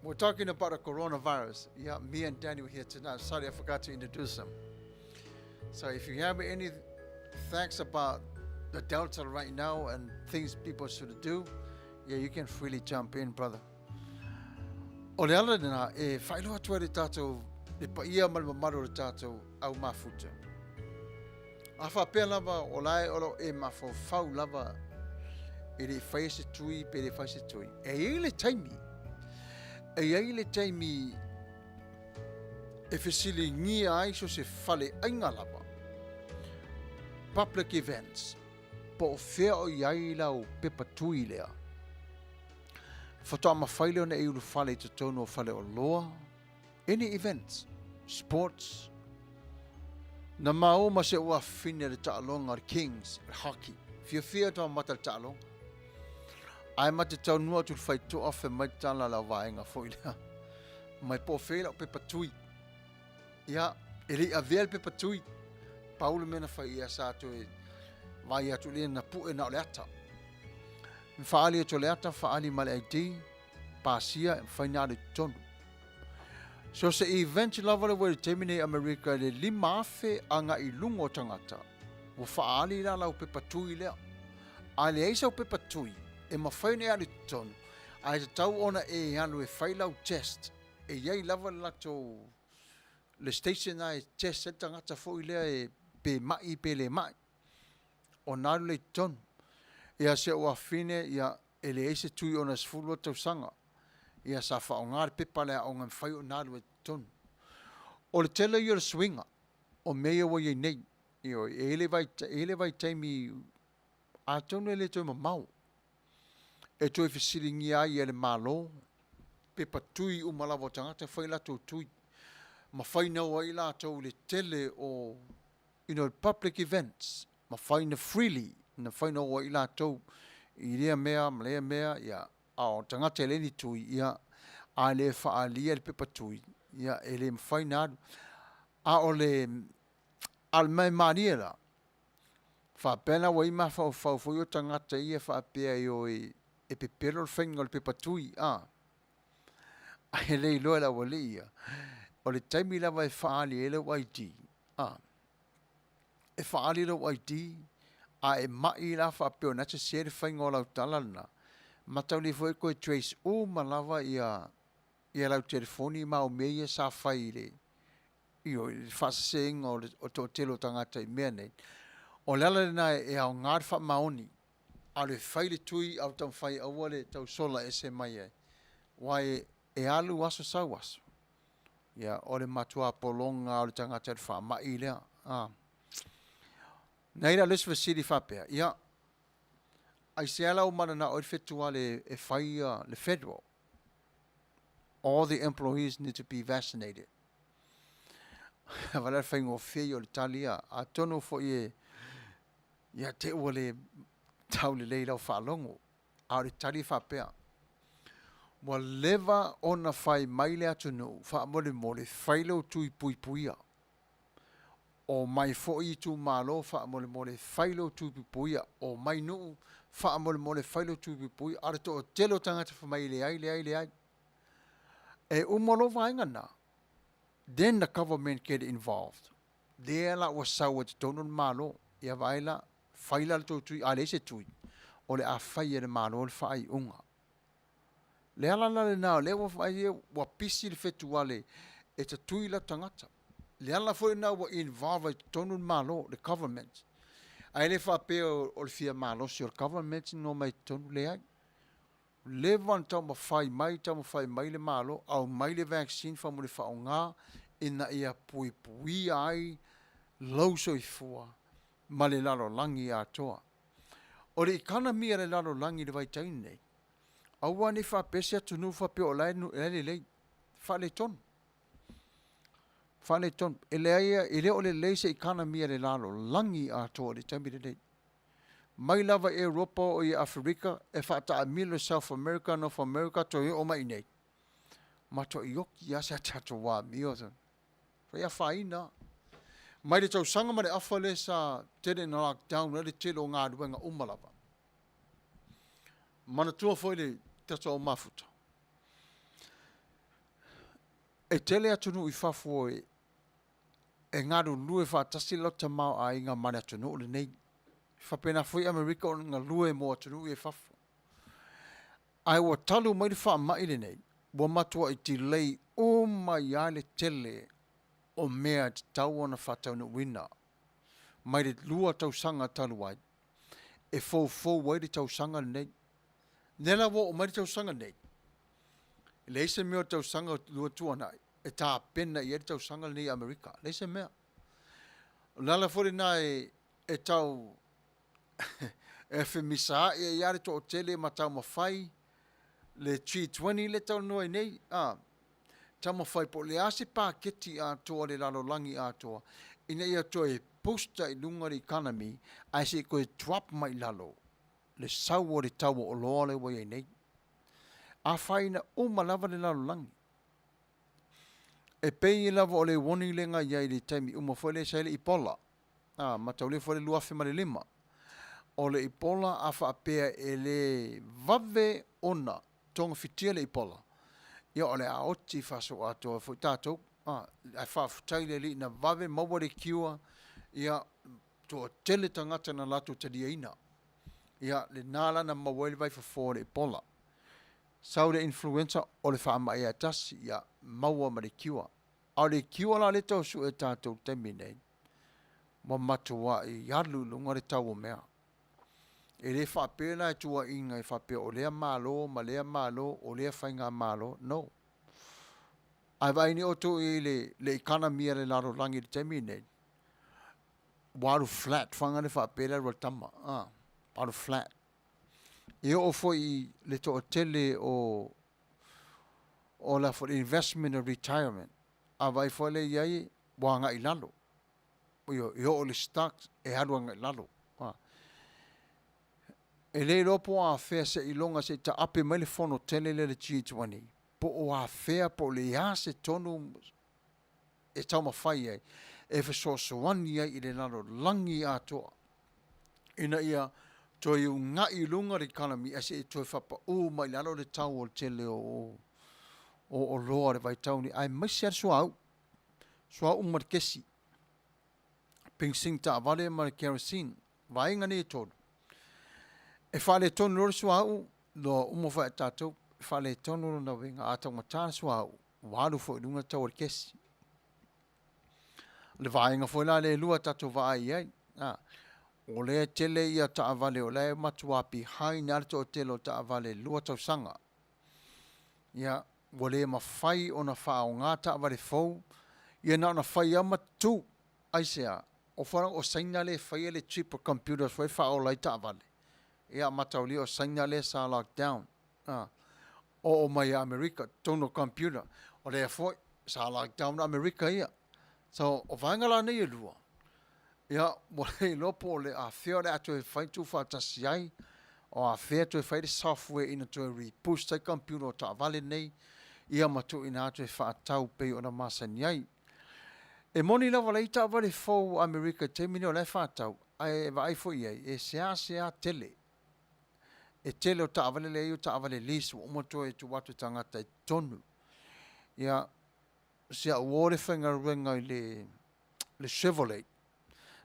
we're talking about the coronavirus. Yeah, me and Danny were here tonight. Sorry, I forgot to introduce him. So if you have any facts about the Delta right now and things people should do, yeah, you can freely jump in, brother. O le ala lena e faailoa atu ai le tatou, le paia ma le mamalu o le tatou au mafuta. A faapea lava o la e o lo o e mafaufau lava e le i faia se tui pe le fai se tui. E i ai le taimi, e i ai le taimi e fesiligia ai so se faleaiga lava, public events, po o fea o i ai lau pepa tui lea. Faatoa mafai lea ona e ulufale i totonu o faleoloa, any events, sports. Na maua ma se uafine le taaloga le Kings, le hockey. Fiafia atu mata le taaloga. Ae ma te taunuu atu le faitoa fai mai tala lau vaega foi lea. Mai po o fea lau pepa tui. Ia, e le i avea le pepa tui. Pau le mea na fai ia sa toe vaai atu lea na pue na o le ata. Na faaali atu o le ata, faaali ma le ID, pasia, e mafai na alu i totonu. So se event lava le ua i le taimi nei i Amerika i le 5,000 agai i luga o tagata, ua faaali la lau pepa tui lea. A leai sau pepa tui, e mafai ona e alu i totonu, ae tatau ona e alu e fai lau test, e i ai lava le latou le station lena e test ai le tagata foi lea e pe mai pe le mai, ona alu lea i totonu. Ia si ou afafine, ia e leai se tui ona e 12 tausaga, ia sa faaaoga le pepa lea aoga e mafai ona alu ai i totonu. O le tele ia o le suiga o mea ia ua i ai nei, ioe, e i ai le vaitaimi atonu e le toe mamao e toe fesiligia ai e le Malo pepa tui uma lava o tagata e fai latou tui ma fai nau ai latou i le tele o you know, public events ma fai na freely na fai nau ai latou i lea mea ma lea mea, ia, a o tagata e leai ni tui, ia, a le faaalia le pepa tui, ia, e le mafai na alu. A o le a o le mea malie la, Faapea la ua i ai mafaufau foi o tagata ia faapea e o e pepelo le faiga o le pepa tui a. Ae le iloa e le aualii ia, o le taimi lava e faaali ai lau ID a. E faaali lau ID a e mai la faapea o na sese le faiga o lau tala lena, matauli foi e toe trace uma lava ia ia lau telefoni ma au mea ia sa fai i le Ioe, i le faaseseina o le toatele o tagata i mea nei. O le ala lena e aoga le faamaoni, a le fai le tui a o taumafai aua le tau sola ese mai ai, aua e alu aso sau aso, ia, o le matua pologa o le tagata i le faamai lea. A. Na i ai la le isi fesili faapea, ia, aisea la ua mananao ai le fetuale e fai le federal? All the employees need to be vaccinated. Wala le faigofie ia o le tali ia. Atonu foi e ia te ua le tau lelei lau faalogo. A o le tali e faapea, ua leva ona fai mai le atunuu faamolemole fai lou tui puipuia. Omai foi itumalo faamolemole fai lou tui puipuia. Omai nuu Faamolemole fai lou tui puipui, a o le toatele o tagata fai mai e leai, leai, leai. E uma loa vaega na, then the government get involved. Lea la ua sau ai totonu le Malo, ia vaai la, fai la le tou tui, a leai se tui, o le a fai e le Malo le faaiuga. Le ala la lena o lea ua vaai ua pisi le fetuale e tatui la tagata. Le ala foi lena ua involve ai totonu le Malo, le government. Ae le faapea o le fia malosi o le government na omai totonu, leai. Leva ona taumafai mai, taumafai mai le Malo, aumai le vaccine faamolemole faaaoga ina ia puipuia ai lou soifua ma le lalolagi atoa. O le economy a le lalolagi i le vaitaimi nei, aua ne i faapea se atunuu faapea o la e lelei. Faaletonu. Faaletonu. E leai, e le o lelei se economy a le lalolagi atoa i le taimi lenei. Mai lava i Europa oo i Aferika, e faataamilo i South America, North America, toe oo mai i inei. Matuai oki lava si a tatou amio. Fai afaina lava. Mai le tausaga ma le afa lea sa tele ina lockdown ai le tele o galuega uma lava. Manatua foi le tatou au mafuta, e tele atunuu i fafo e e galulue faatasi le latou tamaoaiga ma le atunuu lenei. E faapena foi Amerika o le galue mo atunuu ia i fafo. Ae ua talu mai le faamai lenei, ua matuai delay uma ai lava le tele o mea e tatau ona faataunuuina mai le 2 tausaga talu ai, e foufou ai le tausaga lenei. Lea la ua oo mai le tausaga nei, e leai se mea o le tausaga ua tuanai e tapena i ai le tausaga lenei i Amerika, leai se mea. O le ala foi lena e tau e femisaai ai lava le toatele ma taumafai le G20 lea e talanoa ai nei, a, taumafai po o le a se paketi atoa a le lalolagi atoa ina ia toe booster i luga le economy ae se i toe drop mai i lalo le sau o le tau o oloa lea ua i ai nei. Afaina uma lava le lalolagi. E pei lava o le warning lea na i ai i le taimi uma foi lea sa i ai le Ebola, a, mataulia foi le 2005. O le Ebola a faapea e le vave ona togafitia le Ebola, ia o le a oti faasoloatoa ai foi tatou. A, ae faafetai i le Alii na vave maua le cure, ia, toatele tagata na latou taliaina. Ia, lena la na maua ai le vaifofo o le Ebola. Sau le influenza, o le faamai lava e tasi, ia, maua ma le cure. A o le cure la lea e tau sue e tatou i le taimi nei, ua matuai alu i luga le tau o mea. E le faapea la e tuuaiina e faapea o lea Malo ma lea Malo, o lea faigamalo, no. Ae vaai nei outou i le, le economy a le lalolagi i le taimi nei, ua alu flat, faga le faapea le alu a le tama, a, alu flat. E oo foi i le toatele o, o le a foi le investment and retirement, a vaai foi lea i ai, ua agai i lalo. Ioe, e oo i le stocks e alu agai i lalo. A. E le iloa po o afea seiloga se i taape mai le fono tele lea le G20, po o afea po o le a se tonu e taumafai ai e fesoasoani ai i le lalolagi atoa ina ia toe una'i i luga le economy ae se i toe faapau mai i lalo le tau o le tele o oloa o le vaitau lenei, aemaise lava le suauu, suauu ma le kesi, penisini taavale ma le kerosene, vaega nei e tolu. E faaletonu loa le suauu, loa uma foi ia tatou, e faaletonu lona uiga, a taugata le suauu, ua alu foi i luga le tau o le kesi. O le vaega foi la lea e lua tatou vaai i ai, a, o lea e tele ia taavale o la e matua behind lava le toatele o taavale i le 2 tausaga. Ia, ua le mafai ona faaaoga taavale fou, ia na ona fai lava ma tu. Aisea? O fana o Saina lea e faia le chip o computers foi e faaola ai taavale. Ia, mataulia o Saina lea sa lockdown. A, oo mai ia Amerika, totonu o computer, o lea foi sa lockdown Amerika ia. So, o vaega la nei e lua, ia, ua le iloa po o le afea o le a toe fai tuufaatasi ai, o afea toe fai le software ina toe reboost ai computer o taavale nei, ia ma tuuina atu e faatau pei ona masani ai. E moni lava la i taavale fou a Amerika i taimi nei o la e faatau, ae vaai foi i ai, e seasea tele. E tele o taavale lea e i ai o taavale lease ua uma toe tuu atu i tagata i totonu. Ia, si au uo le faigaluega i le le Chevrolet,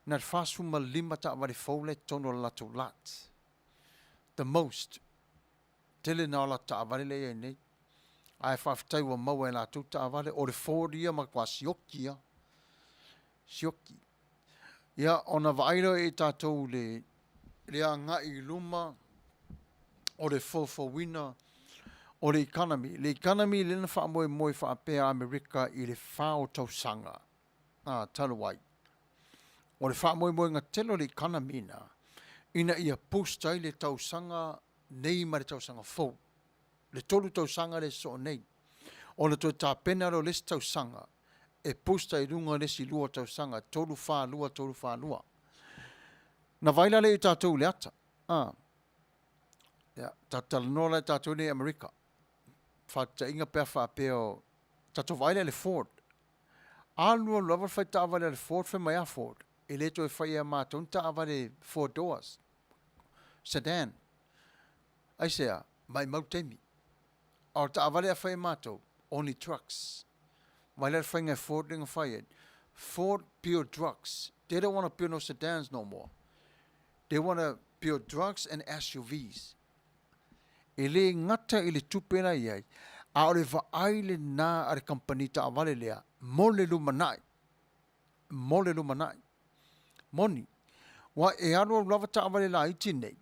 na o le 45 taavale fou la e i totonu o le latou lot. The most. Tele na o latou taavale lea e i ai nei. Ae faafetai ua maua e latou taavale. O le Ford ia matua sioki lava. Sioki. Ia, ona vaai lea i tatou i le le agai i luma o le foufouina o le economy. Le economy lea na faamoemoe faapea Amerika i le fa o tausaga a talu ai. O le faamoemoega tele o le economy na, ina ia boost ai le tausaga nei ma le tausaga fou. Le 3 tausaga lea sosoo nei. Ona toe tapena lea o le isi tausaga e boost ai i luga le isi 2 tausaga, 3, 4, 2, 3, 4, 2. Na vaai la lea i tatou i le ata, a. Ia, tatou talanoa la i tatou nei i Amerika. Faataitaiga pe a faapea o, tatou vaai la i le Ford. Alu alu lava le fai taavale a le Ford, fai mai a Ford, e le toe faia e matou ni taavale four doors, sedan. Aisea? Maimau taimi. A o le taavale a fai e matou, only trucks. Vaai la le faiga e Ford lea na fai ai. Ford build trucks. They don't want to build no sedans no more. They want to build trucks and SUVs. E le gata i le tupe la i ai, a o le vaai lena a le kamupani taavale lea mo le lumanai. Mo le lumanai. Moni, aua e alualu lava taavale laiti nei,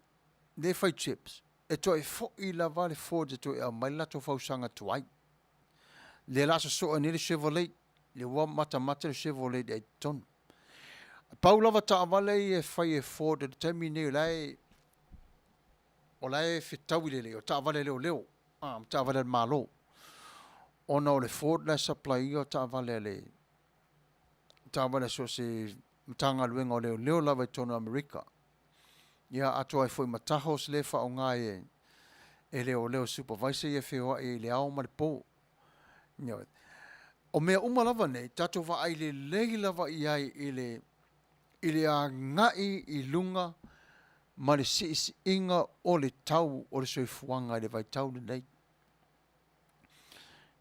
lea e fai chips, e toe foi lava le Ford e toe aumai le latou fausaga tuai. Lea la sosoo ai nei le Chevrolet, lea ua matamata le Chevrolet i totonu. Pau lava taavale ia e fai e Ford i le taimi nei o la e o la e fetaui lelei, o taavale leoleo, a, ma taavale a le Malo. Ona o le Ford la e supply ia o taavale a le taavale a so o se Matagaluega o Leoleo lava i totonu o Amerika. Ia, atoa ai foi ma Tahoes lea e faaaoga e, e leoleo supervisor ia e feoai ai i le ao ma le po. Ioe. O mea uma lava nei, tatou vaai lelei lava i ai i le, i le agai i luga ma le siisiiga o le tau o le soifuaga i le vaitau lenei.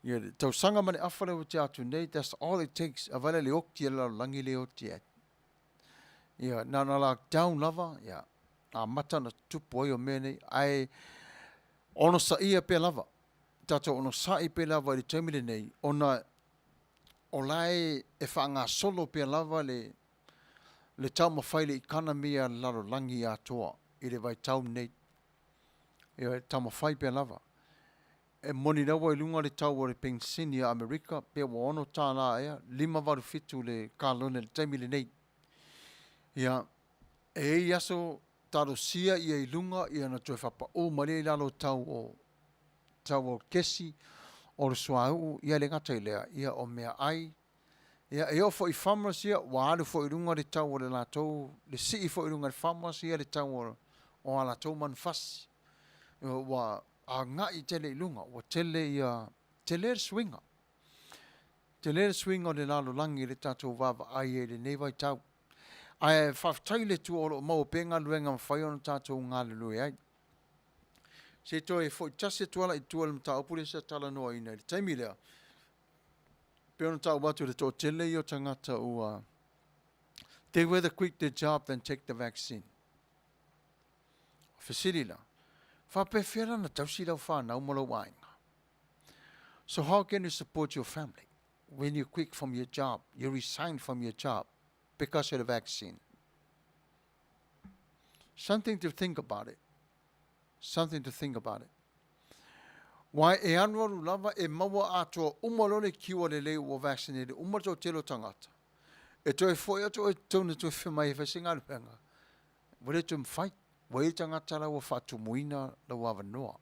Ia, le tausaga ma le afa lea ua tea atu nei, that's all it takes. A vaai la i le oti a le lalolagi lea e oti ai. Ia, na ona lockdown lava, ia, amata ona tutupu ai o mea nei, ae onosaia pea lava, tatou onosai pea lava i le taimi lenei, ona o la e, e faagasolo pea lava le, le taumafai le economy a le lalolagi atoa i le vaitau lenei. Ia, e taumafai pea lava. E moni lava i luga le tau o le penisini a Amerika, pe ua $6 ea, 587 le kalone i le taimi lenei. Ia, e i ai aso talosia ia i luga ia ona toe faapau mai lea i lalo o tau o tau o kesi, o le suauu, ia e le gata i lea, ia o meaai, ia e oo foi i farmers ia, ua alu foi i luga le tau o le latou, le sii foi i luga i le farmers ia le tau o, o a latou manufasi. Ua agai tele i luga, ua tele ia, tele le suiga. Tele le suiga o le lalolagi i le tatou vaavaai ai i lenei vaitau. Ae faafetai i le Atua o lo o maua pea galuega e mafai ona tatou galulue ai. Se i toe foi tasi atu lava i tua i le mataupu lea sa talanoaina i le taimi lea, pei ona tau atu i le toatele ia o tagata ua they rather quit their job than take the vaccine. Fesili la, faapefea la na tausi lau whanau ma lou aiga? So how can you support your family when you quit from your job, you resign from your job because of the vaccine? Something to think about it. Something to think about it. Wai e alualu lava e maua atoa uma loa le kiu a lelei ua vaccinated uma le toatele o tagata. E toe foi atu oe i totonu e toe fia mai e fai se galuega. Ua le toe mafai. Ua i ai tagata la ua faatumuina lou avanoa.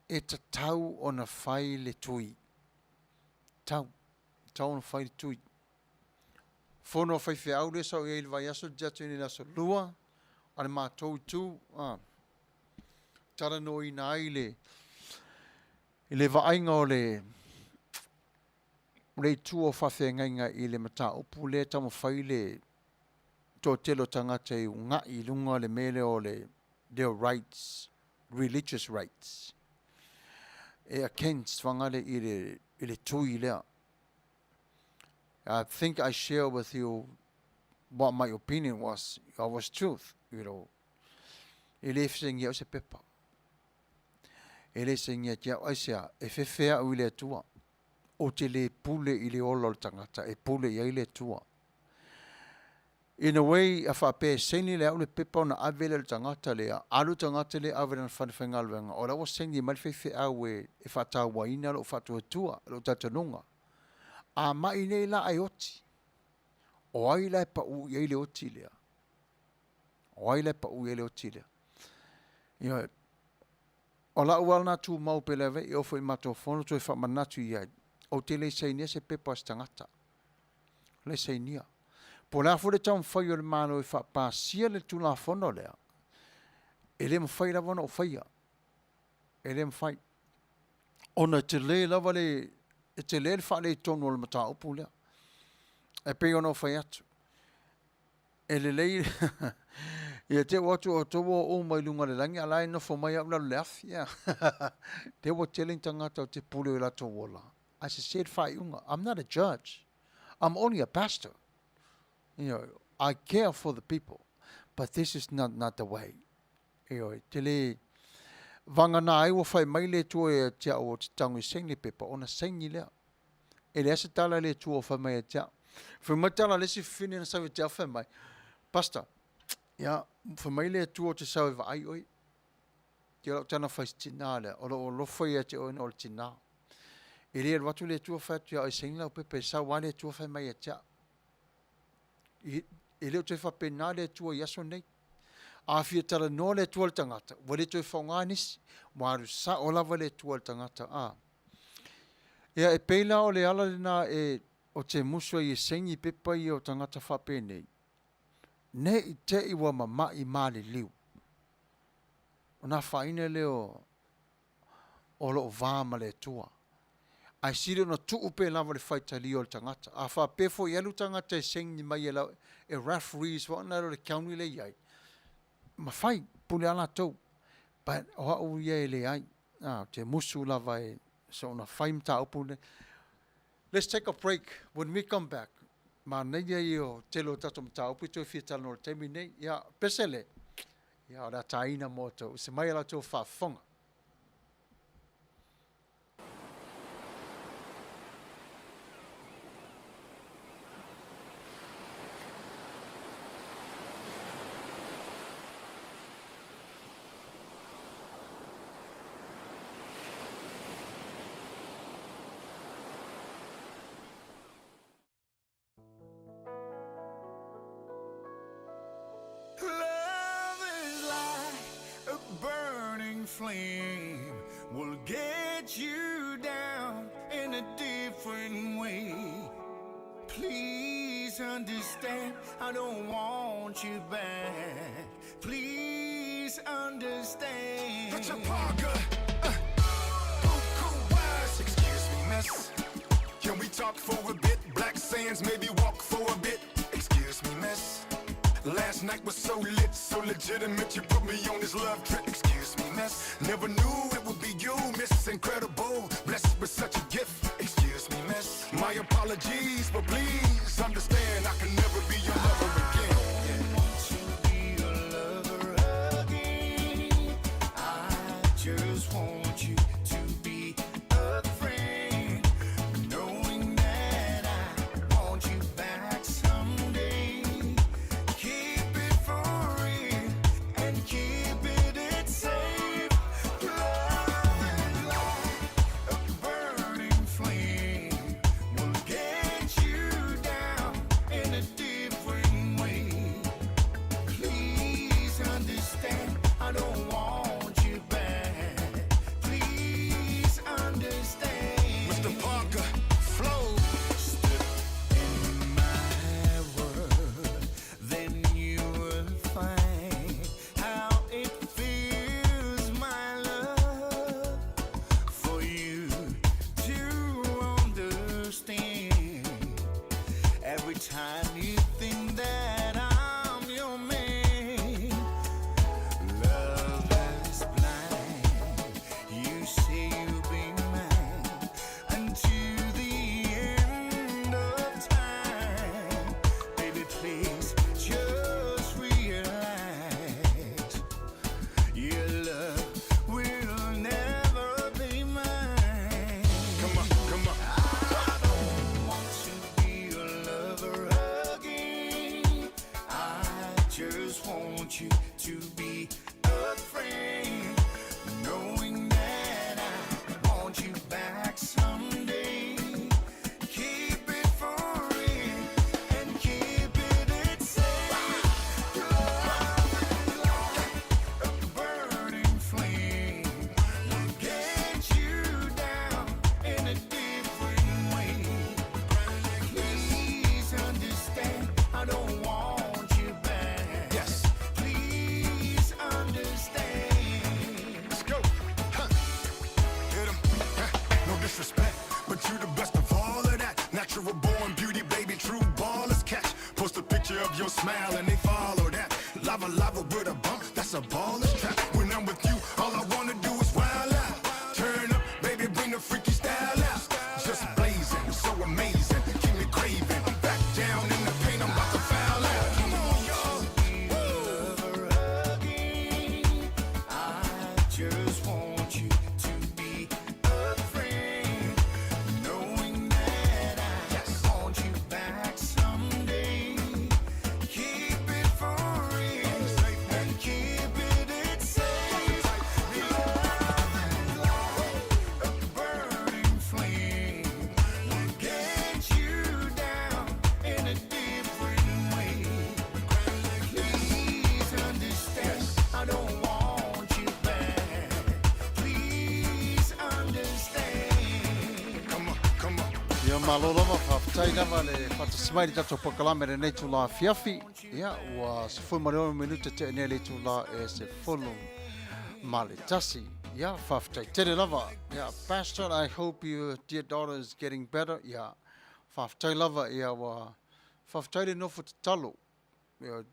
E tatau ona fai le tui. Tau. Tatau ona fai le tui. Fono a faifeau lea sa ou i ai i le vaiaso le atu nei i le aso Lua a le matou itu, a, talanoaina ai le, i le vaaiga o le, o le itu o faafeagaiga i le mataupu lea e taumafai le toatele o tagata e uga'i i luga le mea lea o le their rights. religious rights. E against fagale i le, i le tui lea. I think I share with you what my opinion was. I was truth, you know. E le fesengia au se pepa. E le sengia te au aisea, e fefe au i le Atua. Ou te le pule i le ola o le tagata, e pule i ai le Atua. In a way, a faapea e saini le au le pepa ona ave lea i le tagata lea, alu le tagata lea ave i lana falefaigaluega, o la ua saini mai le faifeau e e faatauaina lou faatuatua, lou talitonuga. A mai nei la ae oti, o ai la e pau i ai le oti lea? O ai la e pau i ai le oti lea? Ioe. O lau lava lena tumau pe leva e oo foi i matou fono toe faamanatu i ai, ou te le sainia se pepa a se tagata. Le sainia. Po o le a foi le taumafai o le Malo e faapasia le Tulafono lea, e le mafai lava ona ou faia. E le mafai. Ona e tele lava le, e tele le faaletonu o le mataupu lea. E pei ona ou fai atu, e lelei ia te ua atu outou ua oo mai luga o le lagi a la e nofo mai au i lalo o le afi. Lea ua tele ni tagata ou te pule i o latou ola, ae sese le faaiuga. I'm not a judge. I'm only a pastor. You know, I care for the people, but this is not, not the way. Ioe, te le vagana ai ua fai mai le Atua ia te au o te tago i saini pepa, ona saini lea. E leai se tala a le Atua o fai mai ia te au. Fai mai tala a le isi fafine na sau ia te au fai mai, Pastor, ia, fai mai le Atua ou te sau e vaai oe. Te lau tana fai se tina lea, o lou alofa ia te oe na o le tina. E le alu atu le Atua fai atu ia oe saini lau pepa e sau lava le Atua fai mai ia te au. E le o toe faapena le Atua i aso nei. A fia talanoa le Atua i le tagata, ua le toe faaaoga nisi, ua alu sao lava le Atua i le tagata. A. Ia, e pei la o le ala lena e o te musu ai e saini pepa ia o tagata faapenei, ne i te i ua mama'i maliliu. Ona afaina lea o o loo va ma le Atua. Ae sili ona tuu pea lava le faitalia o le tagata. A faapea foi e alu tagata e saini mai e lau e referees foi ona o le county lea e i ai, mafai, pule lava latou. But o au ia e leai, ou te musu lava e soona fai mataupu nei. Let's take a break, when we come back, manaia ia o tele o tatou mataupu e toe fia talanoa i le taimi nei. Ia, pesele, ia o le a tāina mo outou, se mai a la outou faafofoga. Love is like a burning flame will get you down in a different way. Please understand, I don't want you back. Please understand. Richard Parker, Excuse me, miss. Can we talk for a bit? Black sands, maybe walk for a bit. Excuse me, miss. Last night was so lit, so legitimate. You put me on this love trip. Excuse me, miss. Never knew it would be you, Miss Incredible. Blessed with such a gift. Excuse me, miss. My apologies, but please understand I can never be your lover again. I don't want to be your lover again. I just want you to be a friend. Knowing that I want you back someday. Keep it for real and keep it safe. Love is like a burning flame. Will get you down in a different way. Please understand, I don't want you back. Please understand. Mr. Parker, flow. Step in my world, then you will find how it feels, my love, for you to understand. Every time you think that I'm your man, love is blind. Natural born beauty, baby, true ballers catch. Post a picture of your smile and they follow that. Lava lava with a bump, that's a baller's trap. When I'm with you, all I wanna do is wild out. Turn up, baby, bring the freaky style out. Just blazing, so amazing, keep me craving. Back down in the paint, I'm about to foul out. Come on, y'all. I just want you to be a friend, knowing that I want you back someday. Keep it for real and keep it safe. Love is like a burning flame, will get you down in a different way. Please understand, I don't want you back. Please understand. Come on, come on. Ia malo lava, faafetai lava le faatasi mai i le tatou polokalame i lenei itula afiafi. Ia, ua 16 minute tea nei le itula e 11. Ia, faafetai tele lava. Ia, Pastor, I hope your dear daughter is getting better. Ia, faafetai lava, ia, ua faafetai le nofo tatalo. Ia, le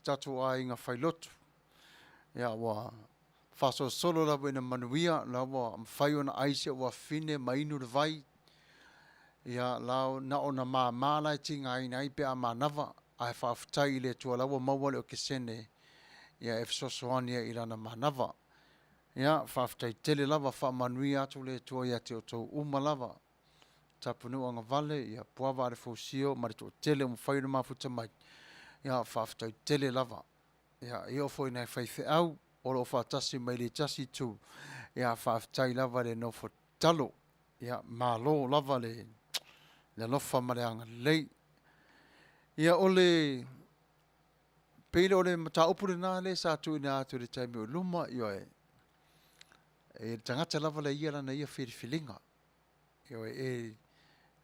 tatou aiga failotu. Ia, ua faasolosolo lava ina manuia, la ua mafai ona ai si ou afafine ma inu le vai. Ia, la na ona māmā la e tigaina ai pe a manava, ae faafetai i le Atua la ua maua le okesene ia e fesoasoani ai i lana manava. Ia, faafetai tele lava, faamanuia atu le Atua ia te outou uma lava. Tapunuu agavale, ia Puava Alefosio ma le toatele ua mafai ona mafuta mai. Ia, faafetai tele lava. Ia, e oo foi i nai faifeau o lo o faatasi mai le tasi itu, ia, faafetai lava le nofo tatalo. Ia, malo lava le alofa ma le agalelei. Ia, o le pei o le mataupu lena lea sa tuuina atu i le taimi o i luma, ioe, e le tagata lava le ia lana ia filifiliga. Ioe, e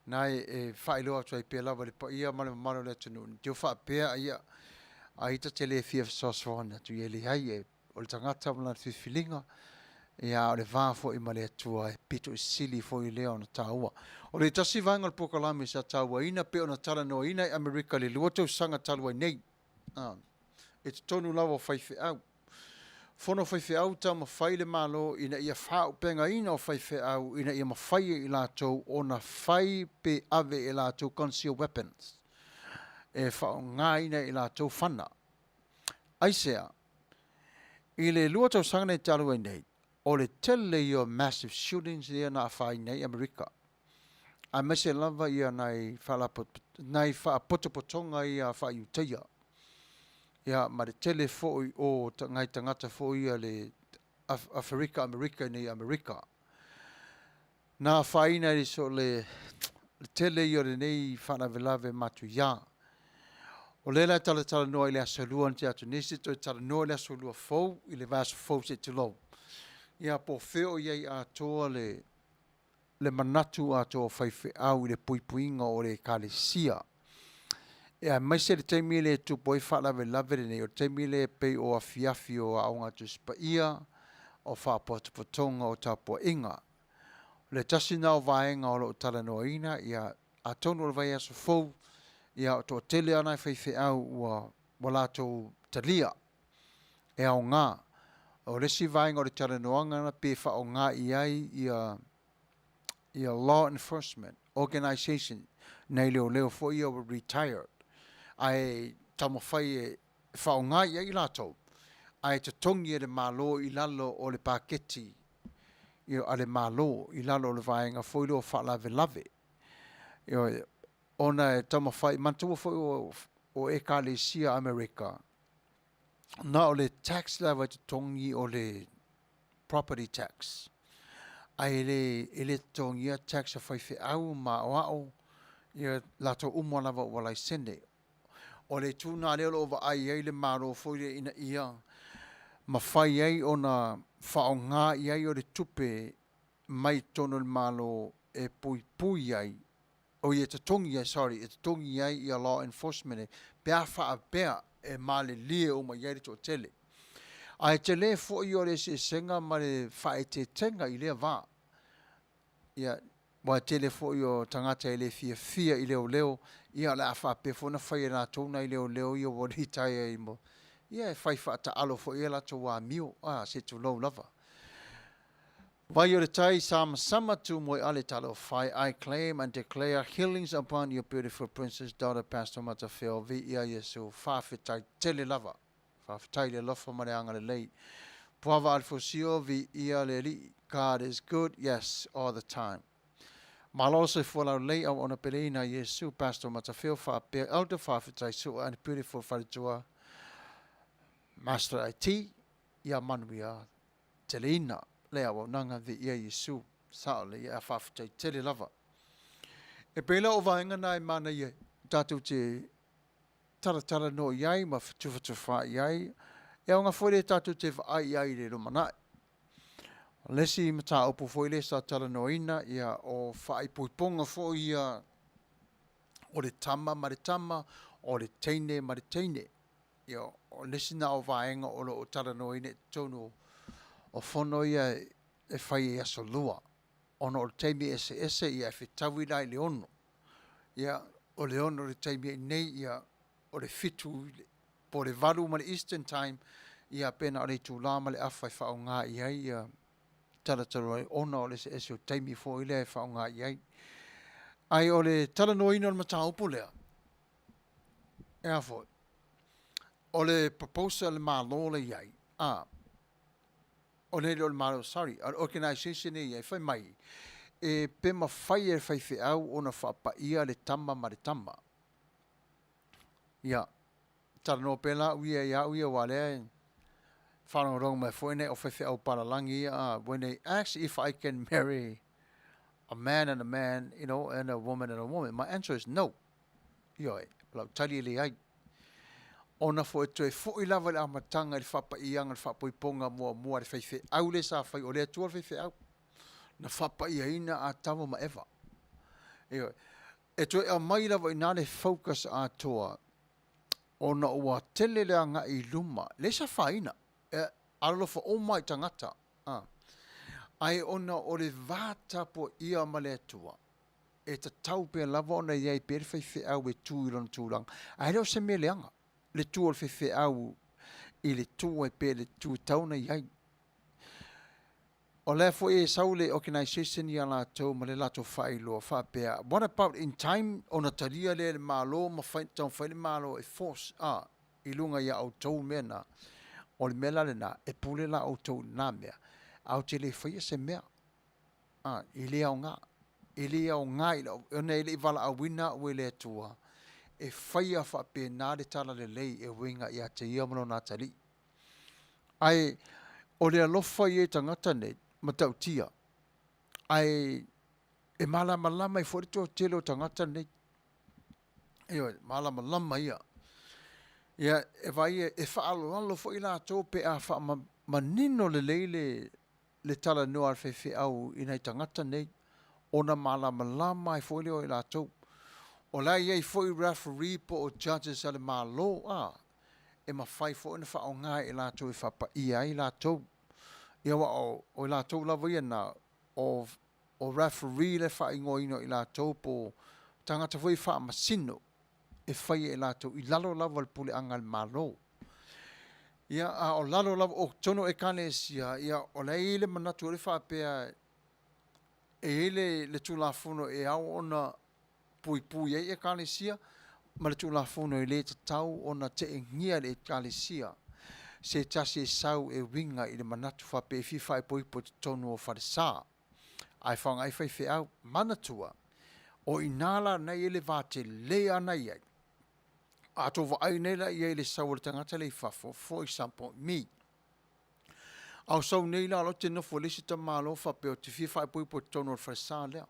na e faailoa atu ai pea lava i le paia ma le mamalu o le atunuu, ne i te i faapea ia ai ta te le fia fesoasoani atu, ia leai, e o le tagata ma lana filifiliga, ia a o le va foi ma le Atua e pito i sili foi lea ona taua. O le tasi vaega o le polokalame sa tauaina pei ona talanoaina i Amerika i le 2 tausaga talu ai nei, i totonu lava o faifeau. Fono faifeau taumafai le Malo ina ia faaaupegaina o faifeau ina ia mafai e i latou ona fai pe ave e latou concealed weapons e faaaogaina e i latou fana. Aisea? I le 2 tausaga nei talu ai nei, o le tele ia o massive shootings lea na afaina ai Amerika, aemaise lava ia nai nai faapotopotoga ia faa-Iutaia, ia ma le tele foi o nai tagata foi ia le Aferika Amerika i nei Amerika. Na afaina ai so le tele ia o lenei faalavelave matuia. O lea la e talatalanoa i le aso Lua na tea atu nei, se toe talanoa i le aso Lua fou, i le vaiaso fou se i tulou. Ia po o fea o i ai atoa le le manatu atoa o faifeau i le puipuiga o le Ekalesia. E aemaise le taimi lea e tupu ai faalavelave lenei, o le taimi lea e pei o afiafi o Aoga Tusi Paia, o faapotopotoga o tapuaiga. O le tasi lena o vaega o lo o talanoaina, ia, atonu o le vaiaso fou, ia, o toatele lava nai faifeau ua, ua latou talia e aoga. O le isi vaega o le talanoaga na pe faaaoga i ai ia, ia law enforcement organization nai leoleo foi ia ua retired ae taumafai e faaaoga i ai i latou ae totogi e le Malo i lalo o le paketi a le Malo i lalo o le vaega foi lea o faalavelave. Ioe, ona e taumafai, manatua foi o Ekalesia Amerika, na o le tax lava e totogi o le property tax, ae le, e le totogia tax a faifeau ma aoao, ia latou uma lava ua laisene. O le itu lena lea o lo o vaai ai le Malo foi lea ina ia mafai ai ona faaaoga i ai o le tupe mai totonu o le Malo e puipui ai, oi e totogi ai, sorry, e totogi ai ia law enforcement pe a faapea e malilie uma i ai le toatele. Ae tele foi o le eseesega ma le faaeteetega i lea va. Ia, Aua e tele foi o tagata e le fiafia i leoleo, ia o le a faapea foi ona fai e latou nai leoleo ia ua litaea ai mo, ia e fai faataalo foi i a latou amio, a, se tulou lava. Vai o le tai, samasama tu moe ale talofa e, I claim and declare healings upon your beautiful princess daughter Pastor Matafeo, viia Iesu, faafetai tele lava. Faafetai i le alofa ma le agalelei. Puava Alefosio, viia le Alii, God is good, yes, all the time. Malo le soifua laulelei auauna peleina Iesu, Pastor Matafeo faapea Elder Faafetai Sua and beautiful faletua Master IT, ia manuia teleina le auaunaga viia Iesu. Sao lelei a faafetai tele lava. E pei la o vaega na e manaia tatou te talatala noa i ai ma tufatufa i ai, e aoga foi lea tatou te vaai i ai i le lumanai. O le isi mataupu foi lea sa talanoaina, ia, o faaipoipoga foi ia o le tama ma le tama, o le teine ma le teine. Ia, o le isi na o vaega o lo o talanoaina i totonu o fono ia e fai i aso Lua, ona o le taimi eseese ia e fetaui la i le 6. Ia, o le 6 i le taimi ai nei, ia, o le 7 po o le 8 ma le Eastern Time, ia, pe na o le itulā ma le afa e faaaoga i ai ia talatalu ai, ona o le eseese o taimi foi lea e faaaoga i ai. Ae o le talanoaina o le mataupu lea, e a foi, o le proposal a le Malo lea e i ai, a, o le le o le Malo, sorry, a le organisation lea e i ai, fai mai, e pe mafai e le faifeau ona faapaia le tama ma le tama. Ia, talanoa pea la au ia ia au ia, aua o lea e faalogologo mai foi nai au faifeau palalagi ia, a, when they ask if I can marry a man and a man, you know, and a woman and a woman, my answer is no. Ioe, o lau tali e leai. Ona foi e toe foi lava i le amataga i le faapaiaga, le faapoipoga muamua a le faifeau lea sa fai, o le Atua le faifeau, na faapaiaina Atama ma Eva. Ioe, e toe aumai lava i ina le focus atoa, ona ua tele le agai i luma, leai se afaina, e alolofa uma i tagata, a, ae ona o le va tapuaia ma le Atua, e tatau pea lava ona i ai pea le faifeau e tu i lona tulaga, ae le o se mea leaga le tu o le faifeau i le tu ai pea le tu e tatau ona i ai. O lea foi e sau le organisation ia latou ma le latou faailoa faapea, what about in time ona talia lea e le Malo ma fai, taumafai le Malo e force a i luga ia outou mea na. O le mea la lena, e pule la outou i lena mea, ae ou te le faia se mea. A, e le aoga. E le aoga i lau, ona e le i valaauina au e le Atua e faia faapena le talalelei e uiga ia te Ia ma Lona atalii. Ae o le alofa ia i tagata nei, matautia, ae e malamalama ai foi le toatele o tagata nei. Ioe, malamalama ia. Ia, e vaai, e faaaloalo foi latou pe a faamanino lelei le, le talanoa a le faifeau i nai tagata nei, ona malamalama ai foi lea o i latou. O la e i ai foi referee po o judges a le Malo, a, e mafai foi ona faaaoga e i latou e faapaia ai latou. Ia aua o, o i latou lava ia na, o, o referee le faaigoaina o i latou po o tagata foi e faamasino e fai e latou i lalo lava o le puleaga a le Malo. Ia, a o lalo lava o totonu o Ekalesia, ia, o la e i ai le manatu o le faapea e i ai le, le Tulafono e ao ona puipui ai Ekalesia, ma le Tulafono e le tatau ona teegia e le Ekalesia se tasi e sau e uiga i le manatu faapea e fia faaipoipo i totonu o falesa. Ae faaaoga ai faifeau. Manatua, o i ina la na i ai le va tele ana i ai. A tou vaai nei la i ai i le sau o le tagata lea i fafo, for example, me. A o sau nei la, o la ou te nofo i le isi tamāloa faapea ou te fia faaipoipo i totonu o le falesa lea.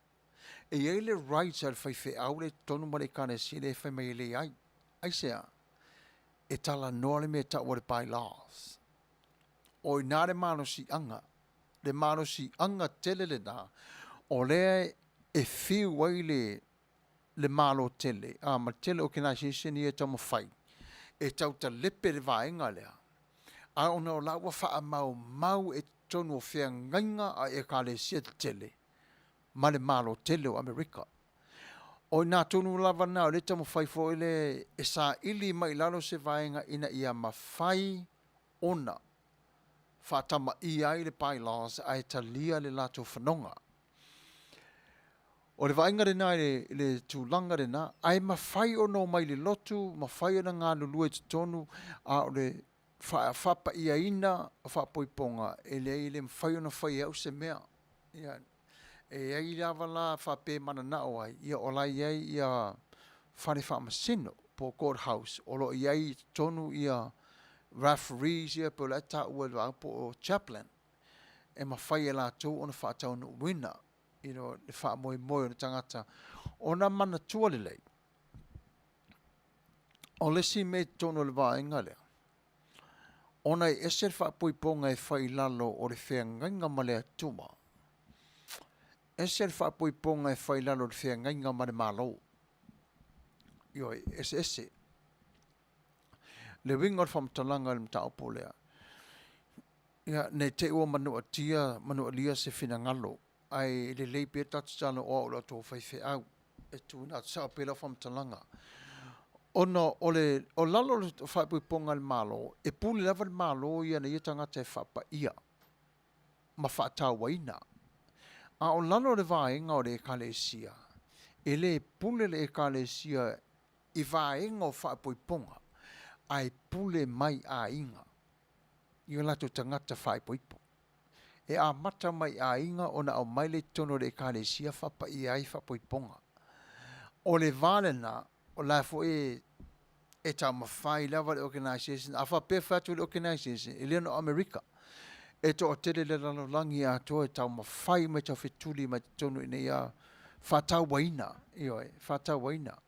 E i ai le rights a le faifeau lea i totonu ma le ekalesia lea e fai mai e leai. Aisea? E talanoa le mea e tau o le by-laws. O i ina le malosiaga, le malosiaga tele lena, o lea e fiu ai le, le Malo tele, a, ma le tele o organization ia e taumafai e tau talepe le vaega lea, a ona o la ua faamaumau e totonu o feagaiga a Ekalesia tetele. ma le Malo tele o Amerika. O i ina tonu lava lena o lea e taumafai foi le e saili mai i lalo se vaega ina ia mafai ona faatamaia ai le bylaws ae talia le latou fanoga. O le vaaiga lena i le tulaga lena, ae mafai ona omai i le lotu, mafai ona galulue i totonu, a o le faapaiaina o faapoipoga, e leai e le mafai ona fai e au se mea. Ia, e i ai lava la faapea e mananao ai, ia o la e i ai ia fale faamasino po o court house o lo o i ai i totonu ia referees ia pei o la e taua e le vaega po o chaplain e mafai e latou ona faataunuuina you know, le faamoemoe o le tagata ona manatua lelei. O le isi mea i totonu o le vaega lea, ona e ese le faapoipoga e fai i lalo o le feagaiga ma le Atua, ese le faapoipoga e fai i lalo o le feagaiga ma le Malo. Ioe, e eseese. Le uiga o le faamatalaga i le mataupu lea, ia, ne i te i ua manuatia, manualia se finagalo, ae lelei pea ta tatalo o au o le tou faifeau e tuuina atu sao pea lau faamatalaga. Ona o le, o lalo o le faaipoipoga a le Malo, e pule lava le Malo ia na ia tagata e faapaia ma faatauaina. A o lalo o le vaega o le Ekalesia, e le pule le Ekalesia i vaega o faaipoipoga, ae pule mai aiga i o latou tagata faaipoipo. E amata mai i aiga ona aumai lea i totonu o le Ekalesia faapaia ai faapoipoga. O le va lena, o la foi e taumafai lava le organization, a faapea e fai atu le organization, e le na o Amerika, e toatele le lalolagi atoa e taumafai ma e taufetuli mai totonu ina ia faatauaina, ioe, faatauaina.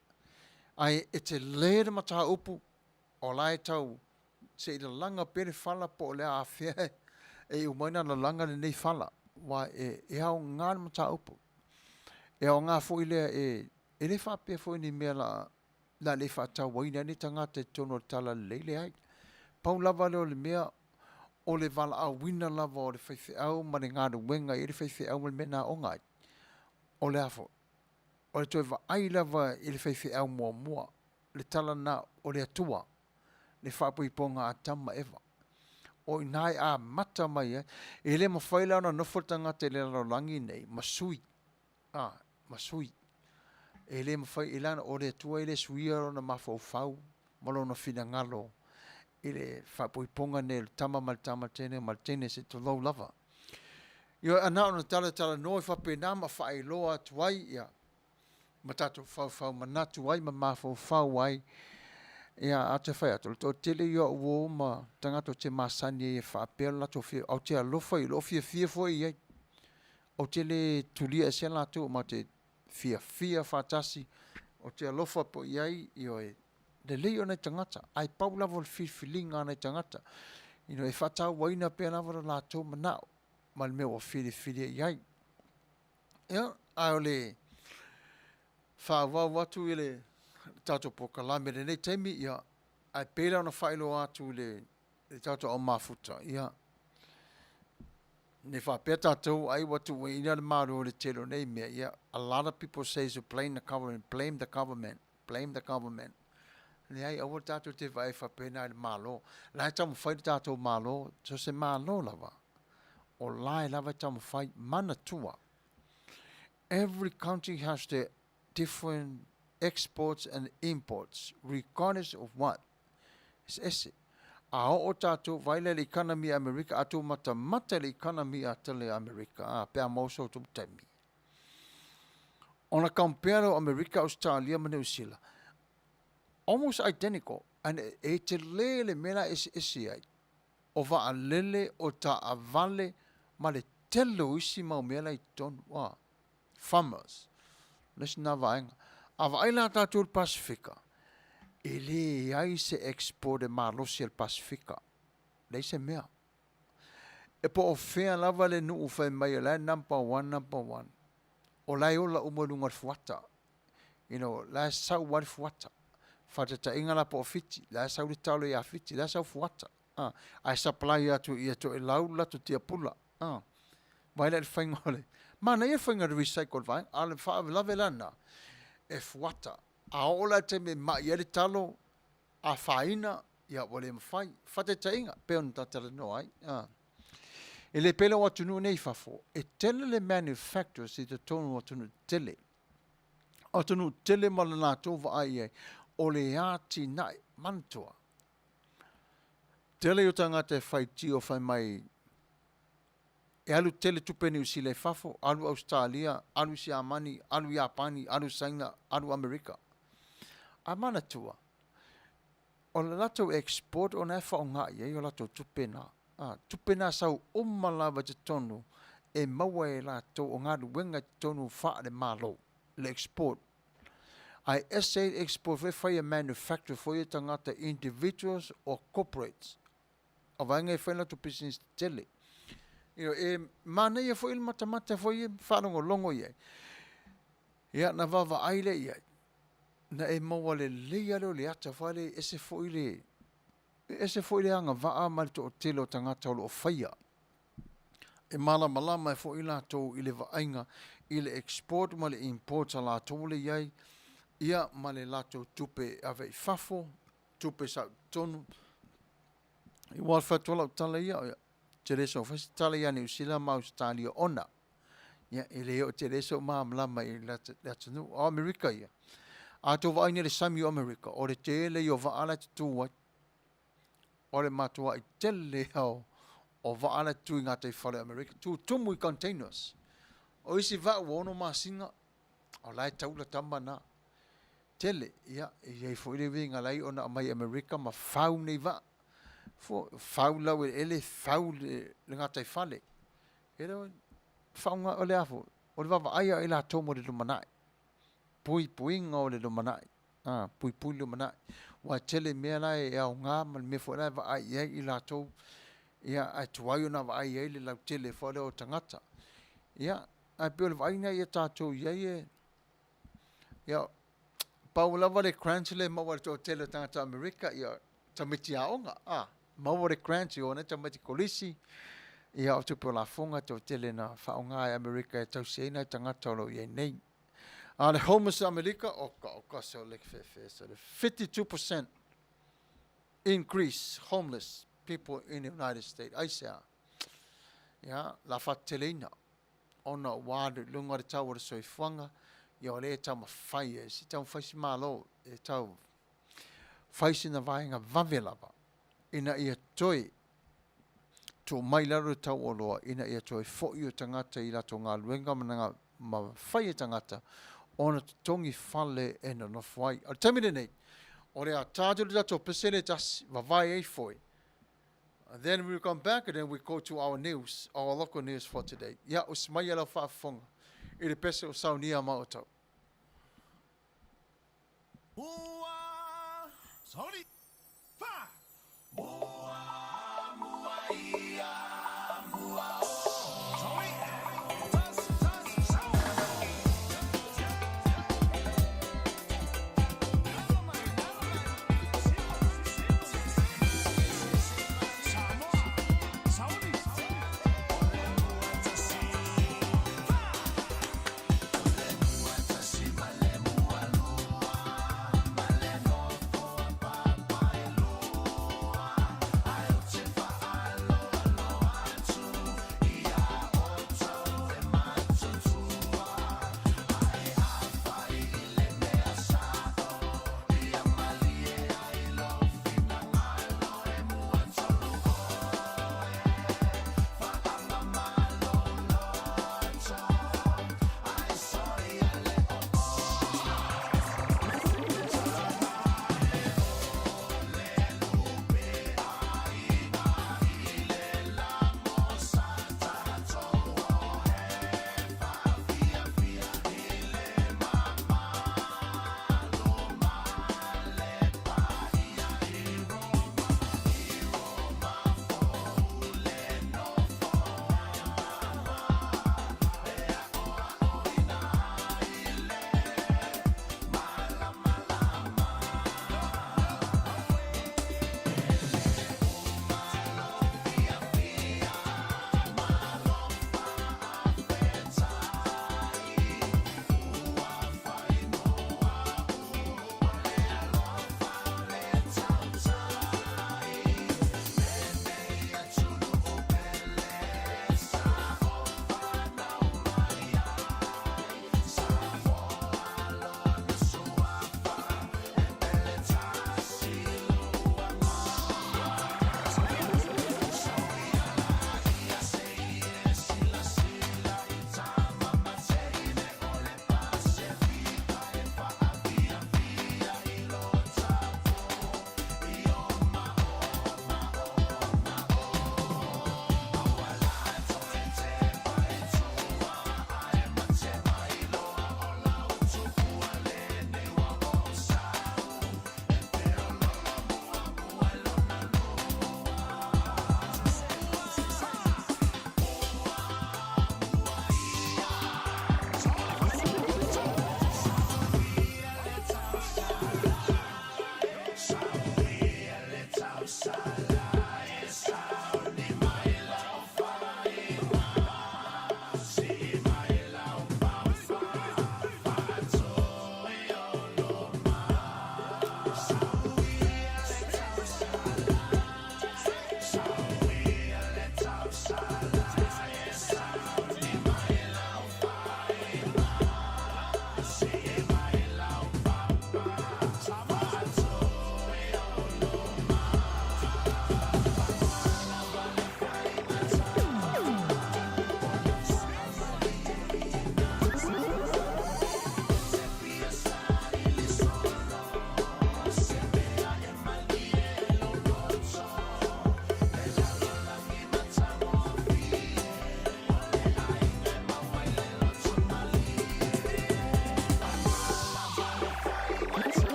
Ae e tele le mataupu, o la e tau se i lalaga pea le fala po o le a afea e iu mai ona lalaga lenei fala, aua e aoga le mataupu. E aoga foi lea e, e le faapea foi ni mea la a le faatauaina ai ni tagata i totonu o le talalelei, leai. Pau lava lea o le mea, o le valaauina lava o le faifeau ma le galuega e i ai le faifeau ma le mea na aoga ai, o le a foi? O le toe vaai lava i le faifeau muamua, le tala lena o le Atua, le faapoipoga a Atamu ma Eva. O i ina e amata mai ai. E le mafai la ona nofo le tagata i le lalolagi nei ma sui, a, ma sui. E le mafai, e leaga o le Atua e le suia lona mafaufau ma lona finagalo i le faapoipoga nei o le tama ma le tama teine ma le teine se i tulou lava. Ioe, a na ona talatalanoa faapena ma faailoa atu ai, ia, ma tatou faufau manatu ai ma mafaufau ai. Ia, a te fai atu, o le toatele ia o uo ma tagata ou te masani ai e faapea lo latou fia, ou te alofa i lou fiafia foi i ai. Ou te le tulia esea latou, ma ou te fiafia faatasi, ou te alofa foi i ai, ioe, lelei o nai tagata, ae pau lava o le filifiliga a nai tagata, you know, e faatauaina pea lava lo latou manao ma le mea ua filifilia i ai. Ia, ae o le faaauau atu i le tatou polokalame i lenei taimi, ia, ae pei la ona faailoa atu i le tatou au mafuta, ia, ne faapea tatou ai ua tuuaiina le Malo i le tele o nei mea, ia, a lot of people say to blame the government, blame the government, blame the government. Leai, aua tatou te vaai faapena i le Malo. La e taumafai le tatou Malo, so se Malo lava, o la e lava e taumafai, manatua. Every country has their different exports and imports, regardless of what. Eseese. A oo tatou, vaai la i le economy a Amerika, a tou matamata i le economy a tele a Amerika, a, pe a maua so outou taimi. Ona compare lea o Amerika, Ausetalia ma Niu Sila, almost identical, and e tele le mea la e eseese ai, o vaalele, o taavale, ma le tele o isi mau mea la i totonu, a, farmers, le isi lena vaega. A vaai la tatou i le Pasefika, e leai se export e malosi a le Pasefika, leai se mea. E po o fea lava le nuu fai mai o la e number one, number one, o la e ola uma i luga o le fuata. You know, la e sau lava le fuata. Faataitaiga la po o Fiti, la e sau le talo ia Fiti, la e sau fuata. Ae supply atu ia Toelau le latou tiapula. Vaai la i le faiga o le... Manaia le faiga o le recycle vaega, a o le faalavelave la lena, e fuata. A oo la i le taimi e mai ai le talo, afaina, ia ua le mafai. Faataitaiga, pei ona ta talanoa ai, a. E le pei la o atunuu nei i fafo, e tele le manufacturers i totonu o atunuu tetele. O atunuu tetele ma le latou vaai i ai, o le atinae, manatua, tele o tagata e faitio fai mai e alu tele tupe Niu Sila i fafo, alu Ausetalia, alu Siamani, alu Iapani, alu Saina, alu Amerika. Ae manatua, o le latou export ona e faaaoga i ai o latou tupe na. A, tupe na sau uma lava i totonu e maua e latou o galuega i totonu faale-Malo, le export. Ae ese ai le export foi fai e manufacture foi e tagata individuals or corporates. O vaega e fai latou pisinisi tetele. Ioe, e manaia foi le matamata foi e faalogologo i ai. Ia, na vaavaai lea i ai, na e maua lelei lava lea o le ata foi lea, e ese foi le, e ese foi le agavaa ma le toatele o tagata o lo o faia. E malamalama ai foi latou i le vaaiga i le export ma le import a latou lea i ai, ia ma le latou tupe e ave i fafo, tupe sau i totonu. Aua o le fai atu o lau tala ia, ou te le soona fai se tala ia Niu Sila ma Ausetalia ona ia e le oo tele sou malamalama i le atunuu. A o Amerika ia, a outou vaai nei i le sami o Amerika, o le tele ia o vaa la e tutu ai. O le matuai tele ia o vaa la e tutu i gataifale o Amerika, tutumu i containers. O isi vaa ua 6 masina, o la e taula tama na. Tele, ia, e i ai foi le uiga la e ona aumai i Amerika ma fau nei vaa. Fau laueleele, fau le gataifale. E le o faaaoga, o le a foi, o le vaavaai lava o i latou mo le lumanai, puipuiga o le lumanai, a, puipui le lumanai. Aua e tele mea la e aoga ma le mea foi la e vaai i ai i latou, ia, ae tuai ona vaai i ai le lautele foi lea o tagata. Ia, ae pei o le vaai lena ia tatou i ai e, ia, pau lava le grant lea e maua e le toatele o tagata Amerika, ia, tamaiti aoga, a, maua le grant i o nei tamaiti kolisi, ia o tupe o lafoga toatele na faaaoga e Amerika e tausi ai nai tagata o lo o i ai nei. A o le homeless i Amerika, oka oka se o le fefe, se le 52% increase homeless people in the United States. Aisea? Ia, la faateteleina ona ua alu i luga le tau o le soifuaga, ia o lea e taumafai e, se taumafai si Malo e tau fai sina vaega vave lava ina ia toe tuu mai i lalo le tau o oloa ina ia toe foi o tagata i latou galuega ma, ma fai e tagata ona totogi fale e nonofo ai. O le taimi lenei, o le a ta atu le tatou pese le tasi, vavae ai foi. And then we come back and then we go to our news, our local news for today. Ia, usi mai lau faafofoga i le pese o saunia ma outou. Ua, sorry, fa. Mua, mua ia, mua o. Sorry, tas, tas, sau. Samoa, sauni.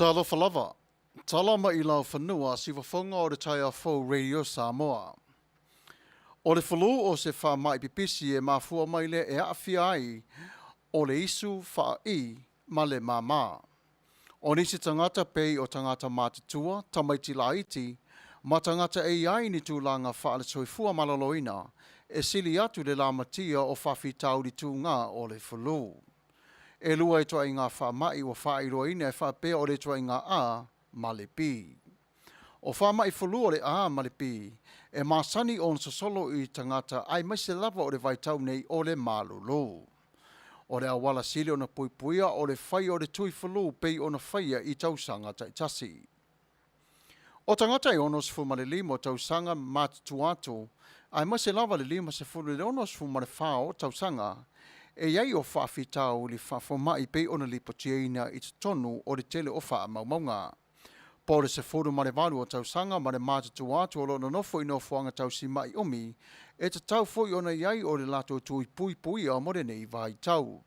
Talofa lava, tala mai i laufanua siufofoga o le Taeao Fou Radio Samoa. O le flu o se faamai pipisi e mafua mai lea e aafia ai o le isu faaii ma le māmā. O nisi tagata pei o tagata matutua, tamaiti laiti, ma tagata e i ai ni tulaga faale-soifua maloloina, e sili atu le lamatia o faafitauli tuga o le flu. E lua ituaiga faamai ua faailoaina e faapea o le ituaiga A ma le B. O faamai flu o le A ma le B, e masani ona sosolo i tagata aemaise lava o le vaitau nei o le malulu. O le auala sili ona puipuia o le faia o le tui flu pei ona faia i tausaga taitasi. O tagata e 65 tausaga ma matutua atu, aemaise lava le 50 i le 64 o tausaga, e i ai o faafitauli faafomai pei ona lipotiina i totonu o le tele o faamaumauga. Po o le 18 o tausaga ma le matutua atu o lo o nonofo i nofoaga tausima'i umi, e tatau foi ona i ai o le latou tui puipuia mo lenei vaitau.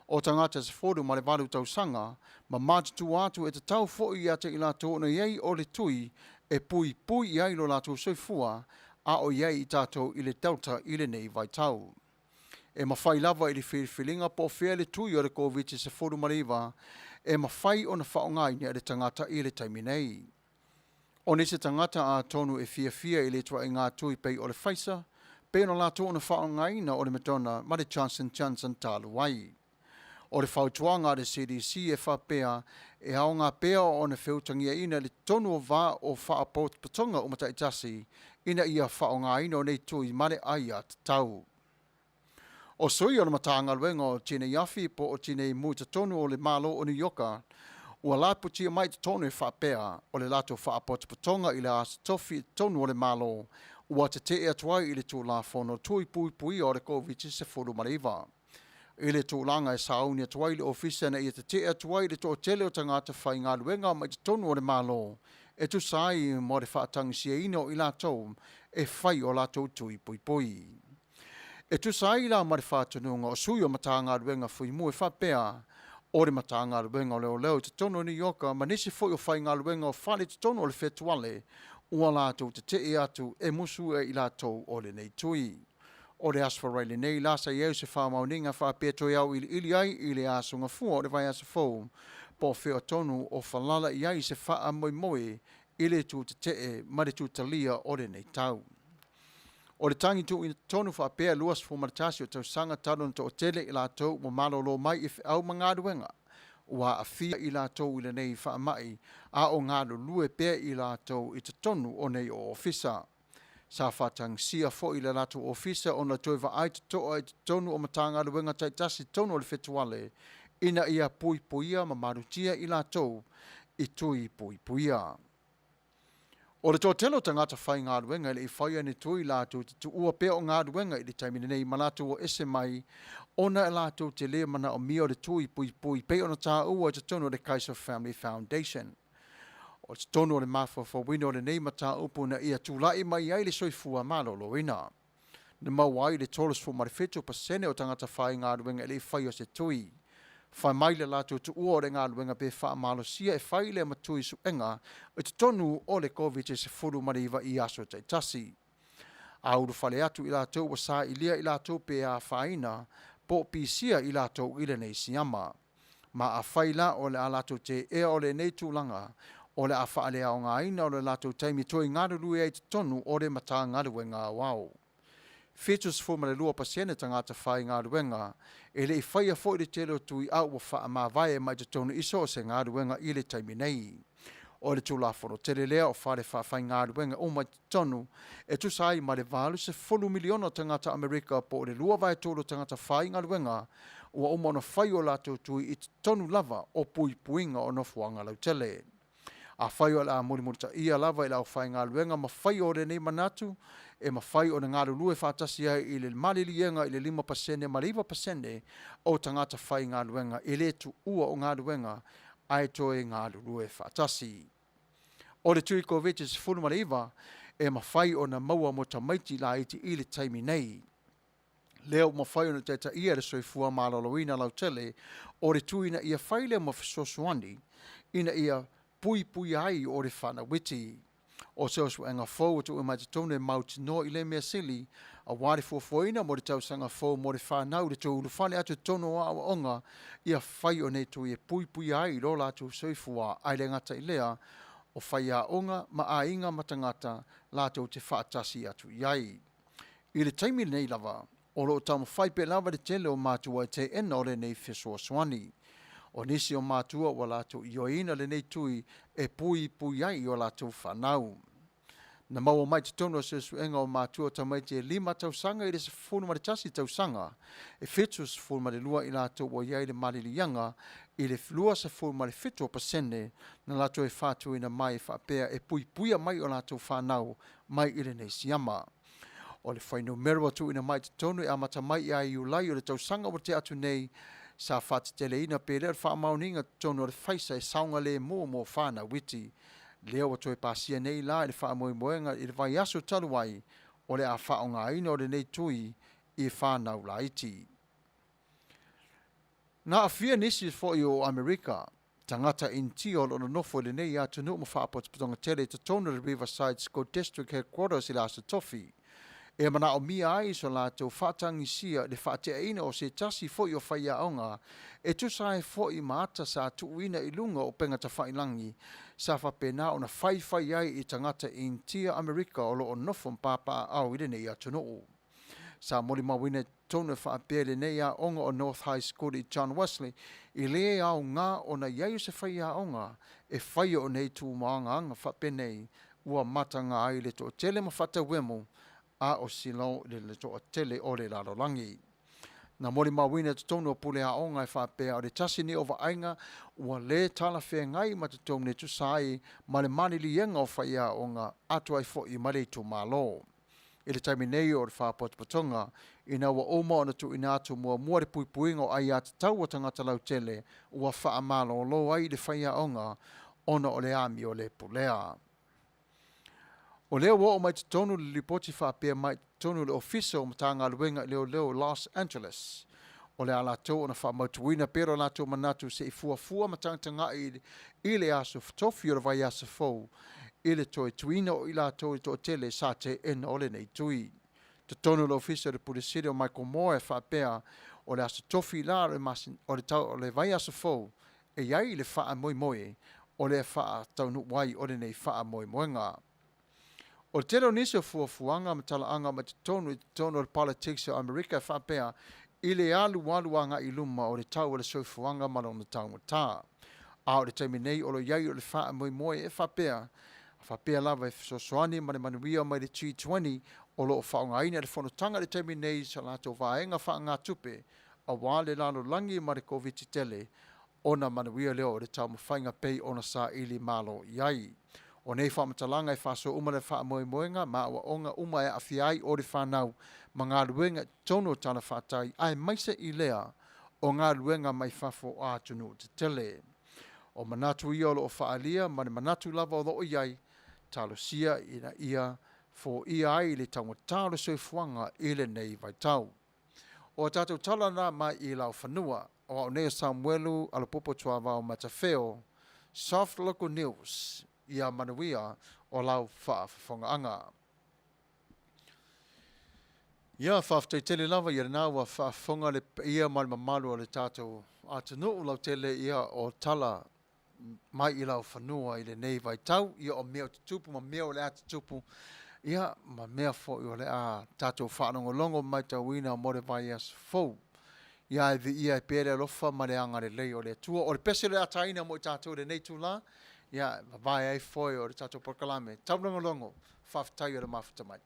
O tagata 18 tausaga ma matutua atu e tatau foi ia te i latou ona i ai o le tui e puipui i ai lo latou soifua a o i ai i tatou i le Delta i lenei vaitau. E mafai lava i le filifiliga po o fea le tui o le Koviti-19 e mafai ona faaaogaina e le tagata i le taimi nei. O nisi tagata atonu e fiafia i le ituaiga tui pei o le Pfizer, pei ona latou ona faaaogaina o le Moderna ma le Johnson Johnson talu ai. O le fautuaga a le CDC e faapea, e aoga pea ona feutagiaina i le totonu o va o faapotopotoga uma taitasi ina ia faaaogaina o nei tui ma le aiatatau. O sui o le Matagaluega o Tinei Afi po o Tinei Mu i totonu o le Malo o Niu Ioka, ua laputia mai i totonu e faapea, o le latou faapotopotoga i le Aso Tofi i totonu o le Malo, ua tetee atu ai i le Tulafono Tui Puipuia o le Koviti-19. I le tulaga e sauni atu ai le Ofisa ina ia tetee atu ai i le toatele o tagata faigaluega mai totonu o le Malo e tusa ai mo le faatagisiaina o i latou e fai o latou tui puipui. E tusa ai la ma le faatonuga o sui o Matagaluega Fuimu e faapea, o le Matagaluega o Leoleo i totonu o Niu Ioka ma nisi foi o faigaluega o fale i totonu o le fetuale ua latou tetee atu e musu e i latou o lenei tui. O le Aso Faraile nei la sa i ai o se faamaoniga faapea toe auiliili ai i le aso Gafua o le vaiaso fou po o fea tonu o falala i ai se faamoemoe i le itu tetee ma le itu talia o lenei tau. O le tagi tuuina tonu faapea 21 o tausaga talu ona toatele i latou ua malolo mai i feau ma galuega ua aafia i latou i lenei faamai a o galulue pea i latou i totonu o nei ofisa. Sa faatagisia foi i le latou ofisa ona toe vaai totoa i totonu o Matagaluega taitasi totonu o le fetuale ina ia puipuia ma malutia i latou i tui puipuia. O le toatele o tagata faigaluega e le i faia ni tui latou te tuua pea o galuega i le taimi lenei ma latou o ese mai ona e latou te le manaomia o le tui puipui pei ona taua i totonu o le Kaiser Family Foundation. O totonu o le mafaufauina o lenei mataupu ina ia tulai mai ai le soifua maloloina. Na maua ai le 37% o tagata faigaluega e le i faia o se tui. Fai mai le latou tuua o le galuega pe faamalosia e fai lea ma tui suega i totonu o le Koviti-19 i aso taitasi. A ulufale atu i latou ua sailia i latou pe afaina po o pisia i latou i lenei siama. Ma afai la o le a latou teea o lenei tulaga, o le a faaleaogaina o le latou taimi toe galulue ai i totonu o le Matagaluega Aoao. 72% tagata faigaluega e le i faia foi le tele o tui a ua faamavae mai totonu i so o se galuega i le taimi nei. O le Tulafono tele lea o fale faafaigaluega uma i totonu e tusa ai ma le 80 miliona tagata Amerika po o le 2/3 o tagata faigaluega ua uma ona fai o latou tui i totonu lava o puipuiga o nofoaga lautele. Afai o le a mulimulitaia lava i le aufaigaluega ma fai o lenei manatu, e mafai ona galulue faatasi ai i le maliliega i le 5% ma le 9% o tagata faigaluega e le tuua o galuega ae toe galulue faatasi. O le tui Koviti-19 e mafai ona maua mo tamaiti laiti i le taimi nei. Lea ua mafai ona taitaia le soifua maloloina lautele o le tui ina ia fai lea ma fesoasoani ina ia puipuia ai o le fanau iti. O se suesuega fou ua tuuina mai totonu e mautinoa i lea mea sili, aua le fuafuaina mo le tausaga fou mo le fanau i le toe ulufale atu i totonu o aoaoga, ia fai o nei tui e puipuia ai lo latou soifua, ae le gata i lea, o faiaoga ma aiga ma tagata latou te faatasi atu i ai. I le taimi lenei lava, o lo o taumafai pea lava le tele o matua e teena o lenei fesoasoani. O nisi o matua ua latou ioeina lenei tui e puipui ai i o latou fanau. Na maua mai totonu o suesuega o matua tamaiti e 5 tausaga i le 11 tausaga, e 72 i latou ua i ai le maliliaga i le 27% na latou e fatuina mai e faapea e puipuia mai o latou fanau mai i lenei siama. O le fuainumera ua tuuina mai totonu e amata mai ia Iulai o le tausaga ua tea atu nei, sa faateteleina pea lea o le faamaoniga totonu o le Pfizer e saogalemu mo fanau iti. Lea ua toe pasia nei la i le faamoemoega i le vaiaso talu ai o le a faaaogaina o lenei tui i fanau laiti. Na aafia nisi foi o Amerika, tagata Initia o lo o nonofo i lenei atunuu ma faapotopotoga tele i totonu o le Riverside School District Headquarters i le Aso Tofi, e manaomia ai so latou faatagisia i le faateaina o se tasi foi o faiaoga e tusa ai foi ma ata sa tuuina i luga o upega tafailagi sa faapena ona faifai ai i tagata Initia Amerika o lo o nofo ma papaaao i lenei atunuu. Sa molimauina i totonu e faapea i lenei aoga o North High School i John Wesley i le aoga ona i ai o se faiaoga e faia o nei tūmaagaga faapenei ua mataga ai le toatele ma faatauemu a o silo i le toatele o le lalolagi. Na molimauina i totonu o pule aoga e faapea o le tasi nei o vaaiga ua lē talafeagai ma totonu e tusa ai ma le maliliega o faiaoga atu ai foi ma le itumalo. I le taimi nei o le faapotopotoga, ina ua uma ona tuuina atu muamua le puipuiga o aiatatau a tagata lautele ua faamalolo ai le faiaoga ona o le amio le pulea. O lea ua oo mai totonu le lipoti faapea mai totonu o le Ofisa o Matagaluega i Leoleo Los Angeles, o le a latou ona faamautuina pea lo latou manatu se i fuafua ma tagatagai i le aso tofi o le vaiaso fou i le toe tuuina o i latou i le toatele sa teena o lenei tui. Totonu o le Ofisa o le Pule Sili o Michael Moore e faapea o le aso tofi la o le vaiaso fou e i ai le faamoemoe o le faataunuu ai o lenei faamoemoega. O le tele o nisi o fuafuaga ma talaaga mai totonu i totonu o le politics o Amerika e faapea i le alualu agai i luma o le tau o le soifuaga ma lona taugata. A o le taimi nei o lo o i ai o le faamoemoe e faapea, a faapea lava e fesoasoani ma le manuia mai le G20 o lo o faaaogaina i le fonotaga i le taimi nei sa latou vaega faagatupe aua le lalolagi ma le Koviti tele ona manuia lea o le taumafaiga pei ona saili malo i ai. O nei faamatalaga e faasoa uma le faamoemoega ma aoaoga uma e aafia ai o le fanau ma galuega i totonu o talafatai aemaise i lea o galuega mai fafo o atunuu tetele. O manatu ia o lo o faaalia ma le manatu lava o lo o i ai, talosia ina ia foia ai le taugata o le soifuaga i lenei vaitau. O a tatou tala na mai i Laufanua, o au nei o Samuelu Alopopo Tuavao Matafeo, Soft Local News, ia manuia o lau faafofogaaga. Ia, faafetai tele lava ia lena ua faafofoga le paia ma le mamalu o le tatou atunuu lautele ia o tala mai i laufanua i lenei vaitau, ia o mea o tutupu ma mea o le a tutupu, ia ma mea foi o le a tatou faalogologo ma matauina mo le vaiaso fou. Ia e viia e pea le alofa ma le agalelei o le Atua. O le pese o le a taina mo i tatou i lenei itulā, ia e vavae ai foe o le tatou polokalame. Taulogologo, faafetai o le mafuta mai.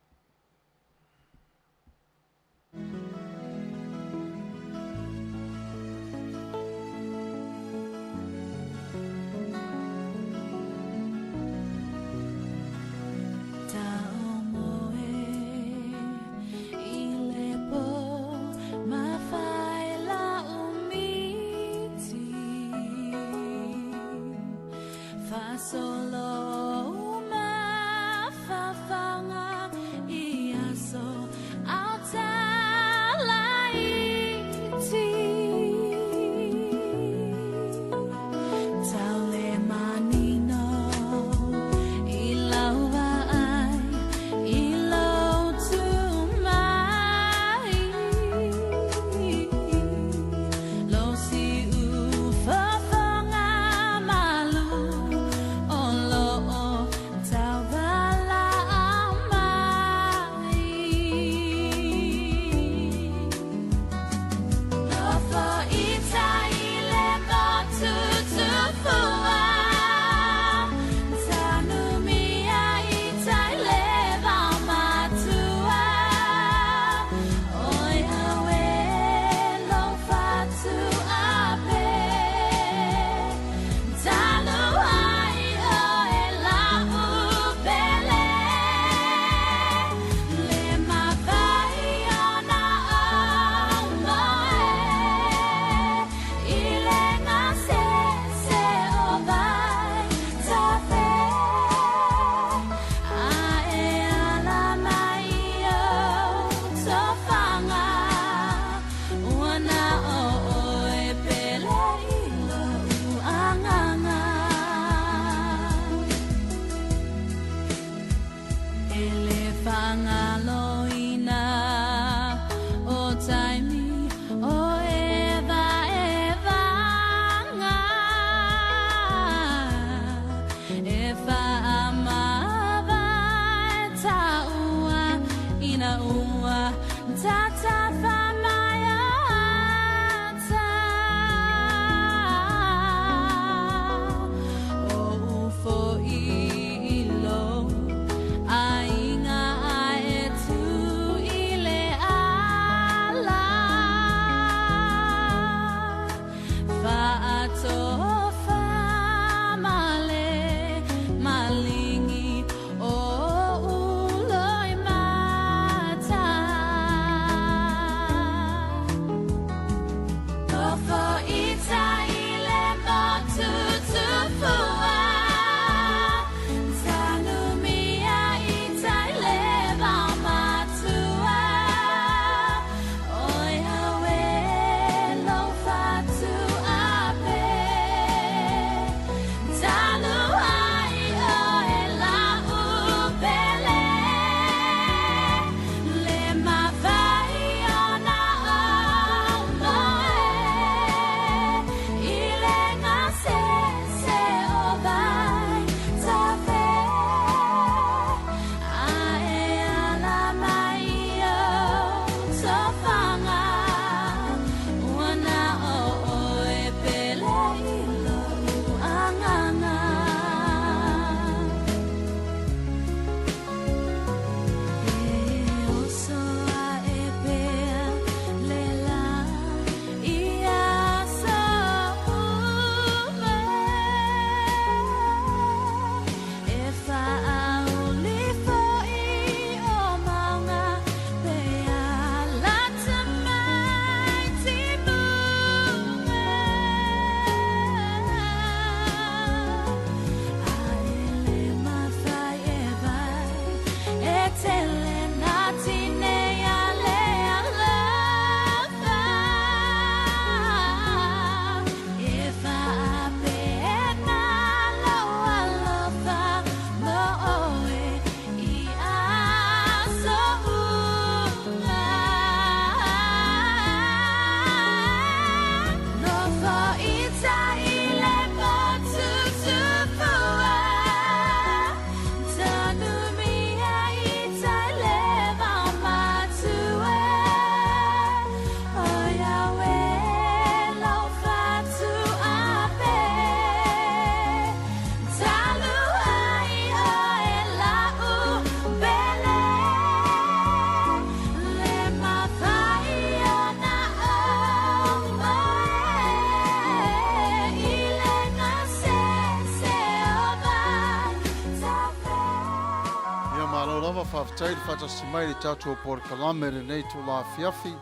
Faafetai le faatasi mai i le tatou polokalame i lenei itula afiafi.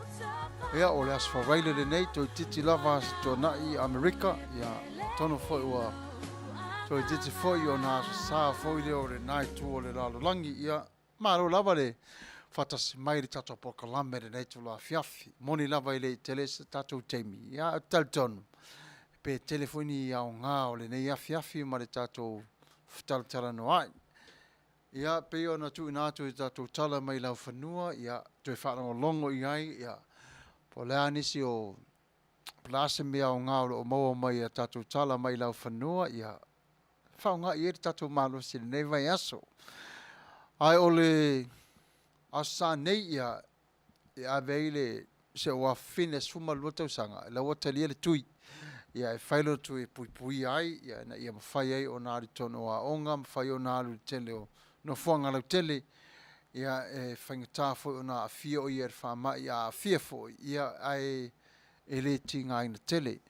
Ia, o le Aso Faraile lenei, toeitiiti lava Aso Toonai i Amerika. Ia, atonu foi ua toeitiiti foi ona Aso Sa foi lea o lena itu o le lalolagi. Ia, malo lava le faatasi mai i le tatou polokalame i lenei itula afiafi. Moni lava e le i tele se tatou taimi, ia, ou te talitonu, pe tele foi ni aoga o lenei afiafi ma le tatou fetalatalanoa'i. Ia, pei ona tuuina atu i tatou tala mai laufanua, ia, toe faalogologo i ai, ia, po o le a nisi o, po o le a se mea aoga o lo o maua mai i a tatou tala mai laufanua, ia, faaaoga i ai le tatou malosi i lenei vaiaso. Ae o le Aso Sa nei, ia, e ave ai le si ou afafine 12 tausaga, la ua talia le tui. Ia e fai lona tui e puipuia ai, ia ina ia mafai ai ona alu i totonu o aoga, mafai ona alu i le tele o nofoaga lautele. Ia e faigata foi ona aafia o ia i le faamai, a aafia foi, ia ae e le tigaina tele.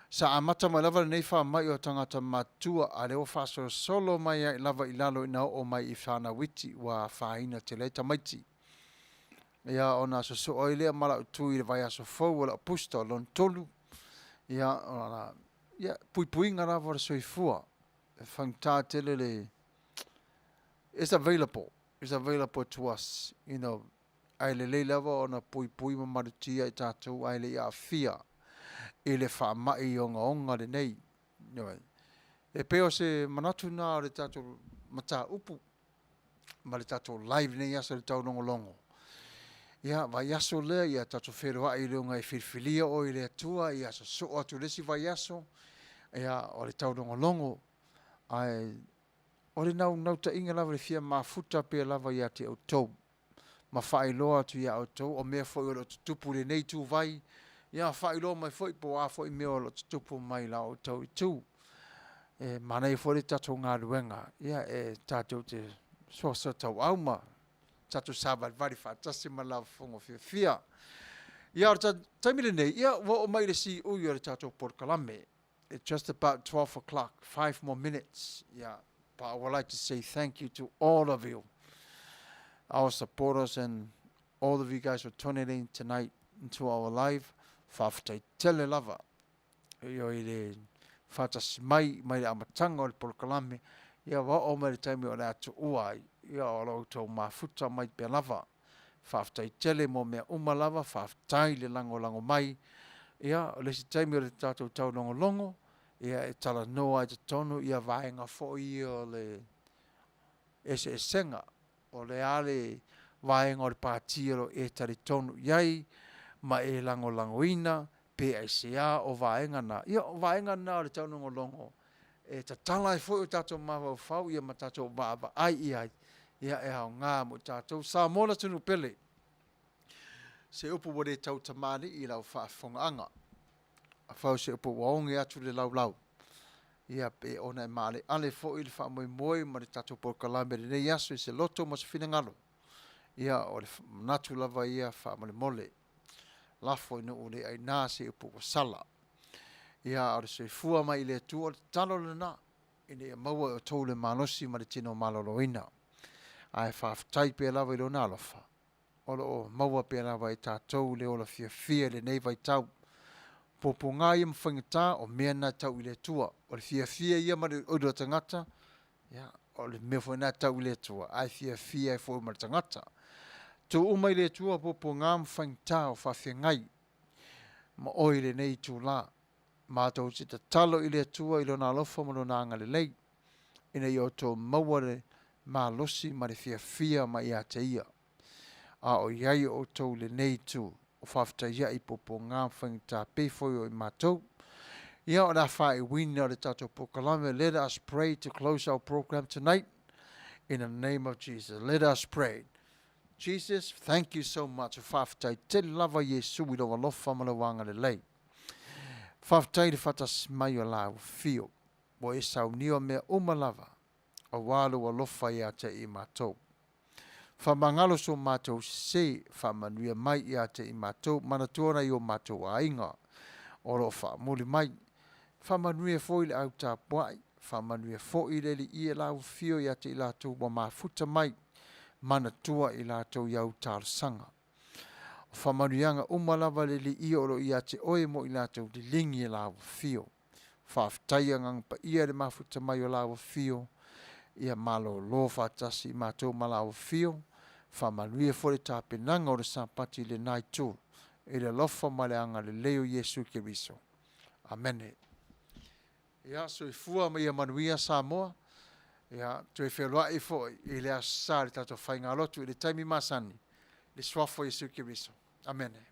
Sa amata mai lava lenei faamai o tagata matutua, a o lea ua faasolosolo mai ai lava i lalo ina oo mai i fanau iti ua afaina tele ai tamaiti. Ia ona sosoo ai lea ma lau tui i le vaiaso fou o lau booster lona tolu. Ia, ona, ia, puipuiga lava o le soifua. E faigata tele le, it's available, it's available to us, you know, ae lelei lava ona puipui ma malutia i tatou ae le i aafia i le faamai ogaoga lenei. Ioe. E pei o se manatu lena o le tatou mataupu ma le tatou live i lenei aso i le taulogologo. Ia, vaiaso lea, ia tatou feiloai i luga e filifilia oe i le Atua, ia sosoo atu i le isi vaiaso, ia, o le taulogologo. Ae o le naunautaiga lava i le fia mafuta pea lava ia te outou, ma faailoa atu ia outou o mea foi o lo o tutupu i lenei ituvai, ia faailoa mai foi po o a foi mea o lo o tutupu mai i la outou itu. E manaia foi le tatou galuega, ia e tatou te soasoatauau ma tatou savalivali faatasi ma le laufofoga fiafia. Ia, o le taimi lenei, ia, ua oo mai i le siui o le tatou polokalame. It's just about 12 o'clock, 5 more minutes. Yeah, but I would like to say thank you to all of you, our supporters and all of you guys for tuning in tonight into our live. Faafetai tele lava. Ioe i le faatasi mai mai le amataga o le polokalame, ia ua oo mai le taimi o le a tuua ai, ia o lo outou mafuta mai pea lava. Faafetai tele mo mea uma lava, faafetai le lagolago mai. Ia, o le isi taimi o le tatou taulogologo, ia e talanoa ai totonu ia vaega foi ia o le eseesega, o le a le vaega o le pati o lo o e talitonu i ai ma e lagolagoina, pe aisea o vaega na. Ia, o vaega na o le taulogologo e tatala ai foi o tatou mafaufau ia ma tatou vaavaai i ai, ia e aoga mo tatou. Samoa le atunuu pele, se upu ua le tau tamalii i lau faafofogaaga, afai o se upu ua oge atu le laulau, ia pe ona e maaleale foi le faamoemoe ma le tatou polokalame i lenei aso i se loto ma se finagalo, ia o le manatu lava ia faamolemole, lafo i nuu le aina se upu ua sala. Ia, a o le soifua mai i le Atua, o le tatalo lena, ina ia maua e outou le malosi ma le tino maloloina. Ae faafetai pea lava i Lona alofa, o lo o maua pea lava e tatou le ola fiafia i lenei vaitau. Puapuaga ia ma faigata, o mea na e tau i le Atua. O le fiafia ia ma le oila tagata, ia, o le mea foi lena e tau i le Atua, ae fiafia ai foi ma le tagata. Tuu uma i le Atua puapuaga ma faigata o faafeagai ma oe i lenei itula. Matou te tatalo i le Atua i Lona alofa ma Lona agalelei, ina ia outou maua le malosi ma le fiafia mai ia te Ia, a o i ai outou i lenei itu o faafetaia'i puapuaga ma faigata pei foi o i matou. Ia, o le a faaiuina o le tatou polokalame. Let us pray to close our program tonight. In the name of Jesus, let us pray. Jesus, thank you so much. Faafetai tele lava Iesu i lou alofa ma lou agalelei. Faafetai i le faatasi mai o lau afio. Ua e saunia mea uma lava, aua lou alofa ia te i matou. Faamagalo so matou sese, faamanuia mai ia te i matou, manatua nai o matou aiga o lo o faamuli mai. Faamanuia foi le au tapuai, faamanuia foi le Alii e lau afio ia te i latou ua mafuta mai. manatua i latou i au talosaga. O faamanuiaga uma lava le Alii o lo o ia te oe mo i latou liligi e laua afio. Faafetai Agaga Paia i le mafuta mai o laua afio, ia malōlō faatasi i matou ma laua afio, faamanuia foi le tapenaga o le Sapati i lena itu, i le alofa ma le agalelei o Iesu Keriso. Amene. Ia, soifua ma ia manuia Samoa. Ia, toe feiloai foi i le Aso Sa i le tatou faigalotu i le taimi masani, i le Suafa o Iesu Keriso. Amene.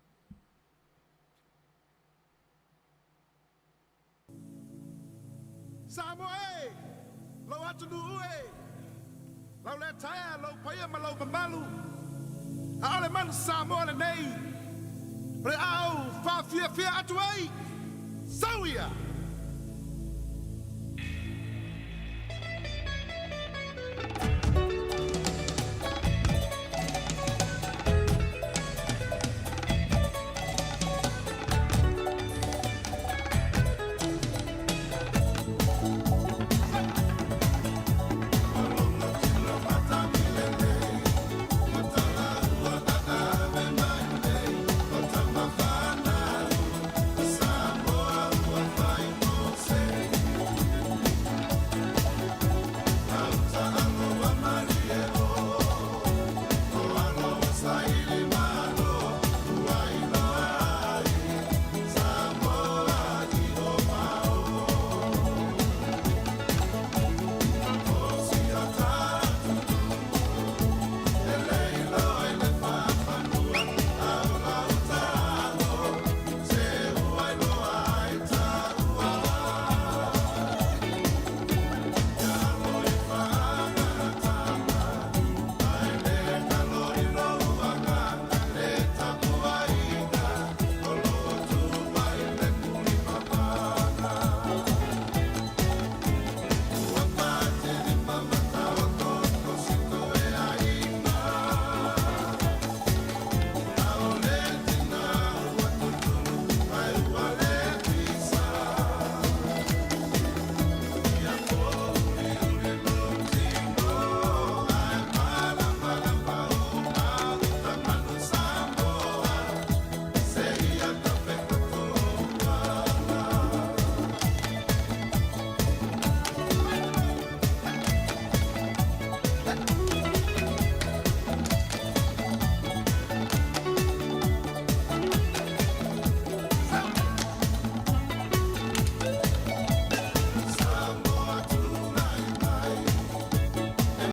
Samoa e! Lou atunuu e! Lau lea taea, lou paia ma lou mamalu, ʻaʻole manu Samoa lenei, o le a ou faafiafia atu ai, sau ia!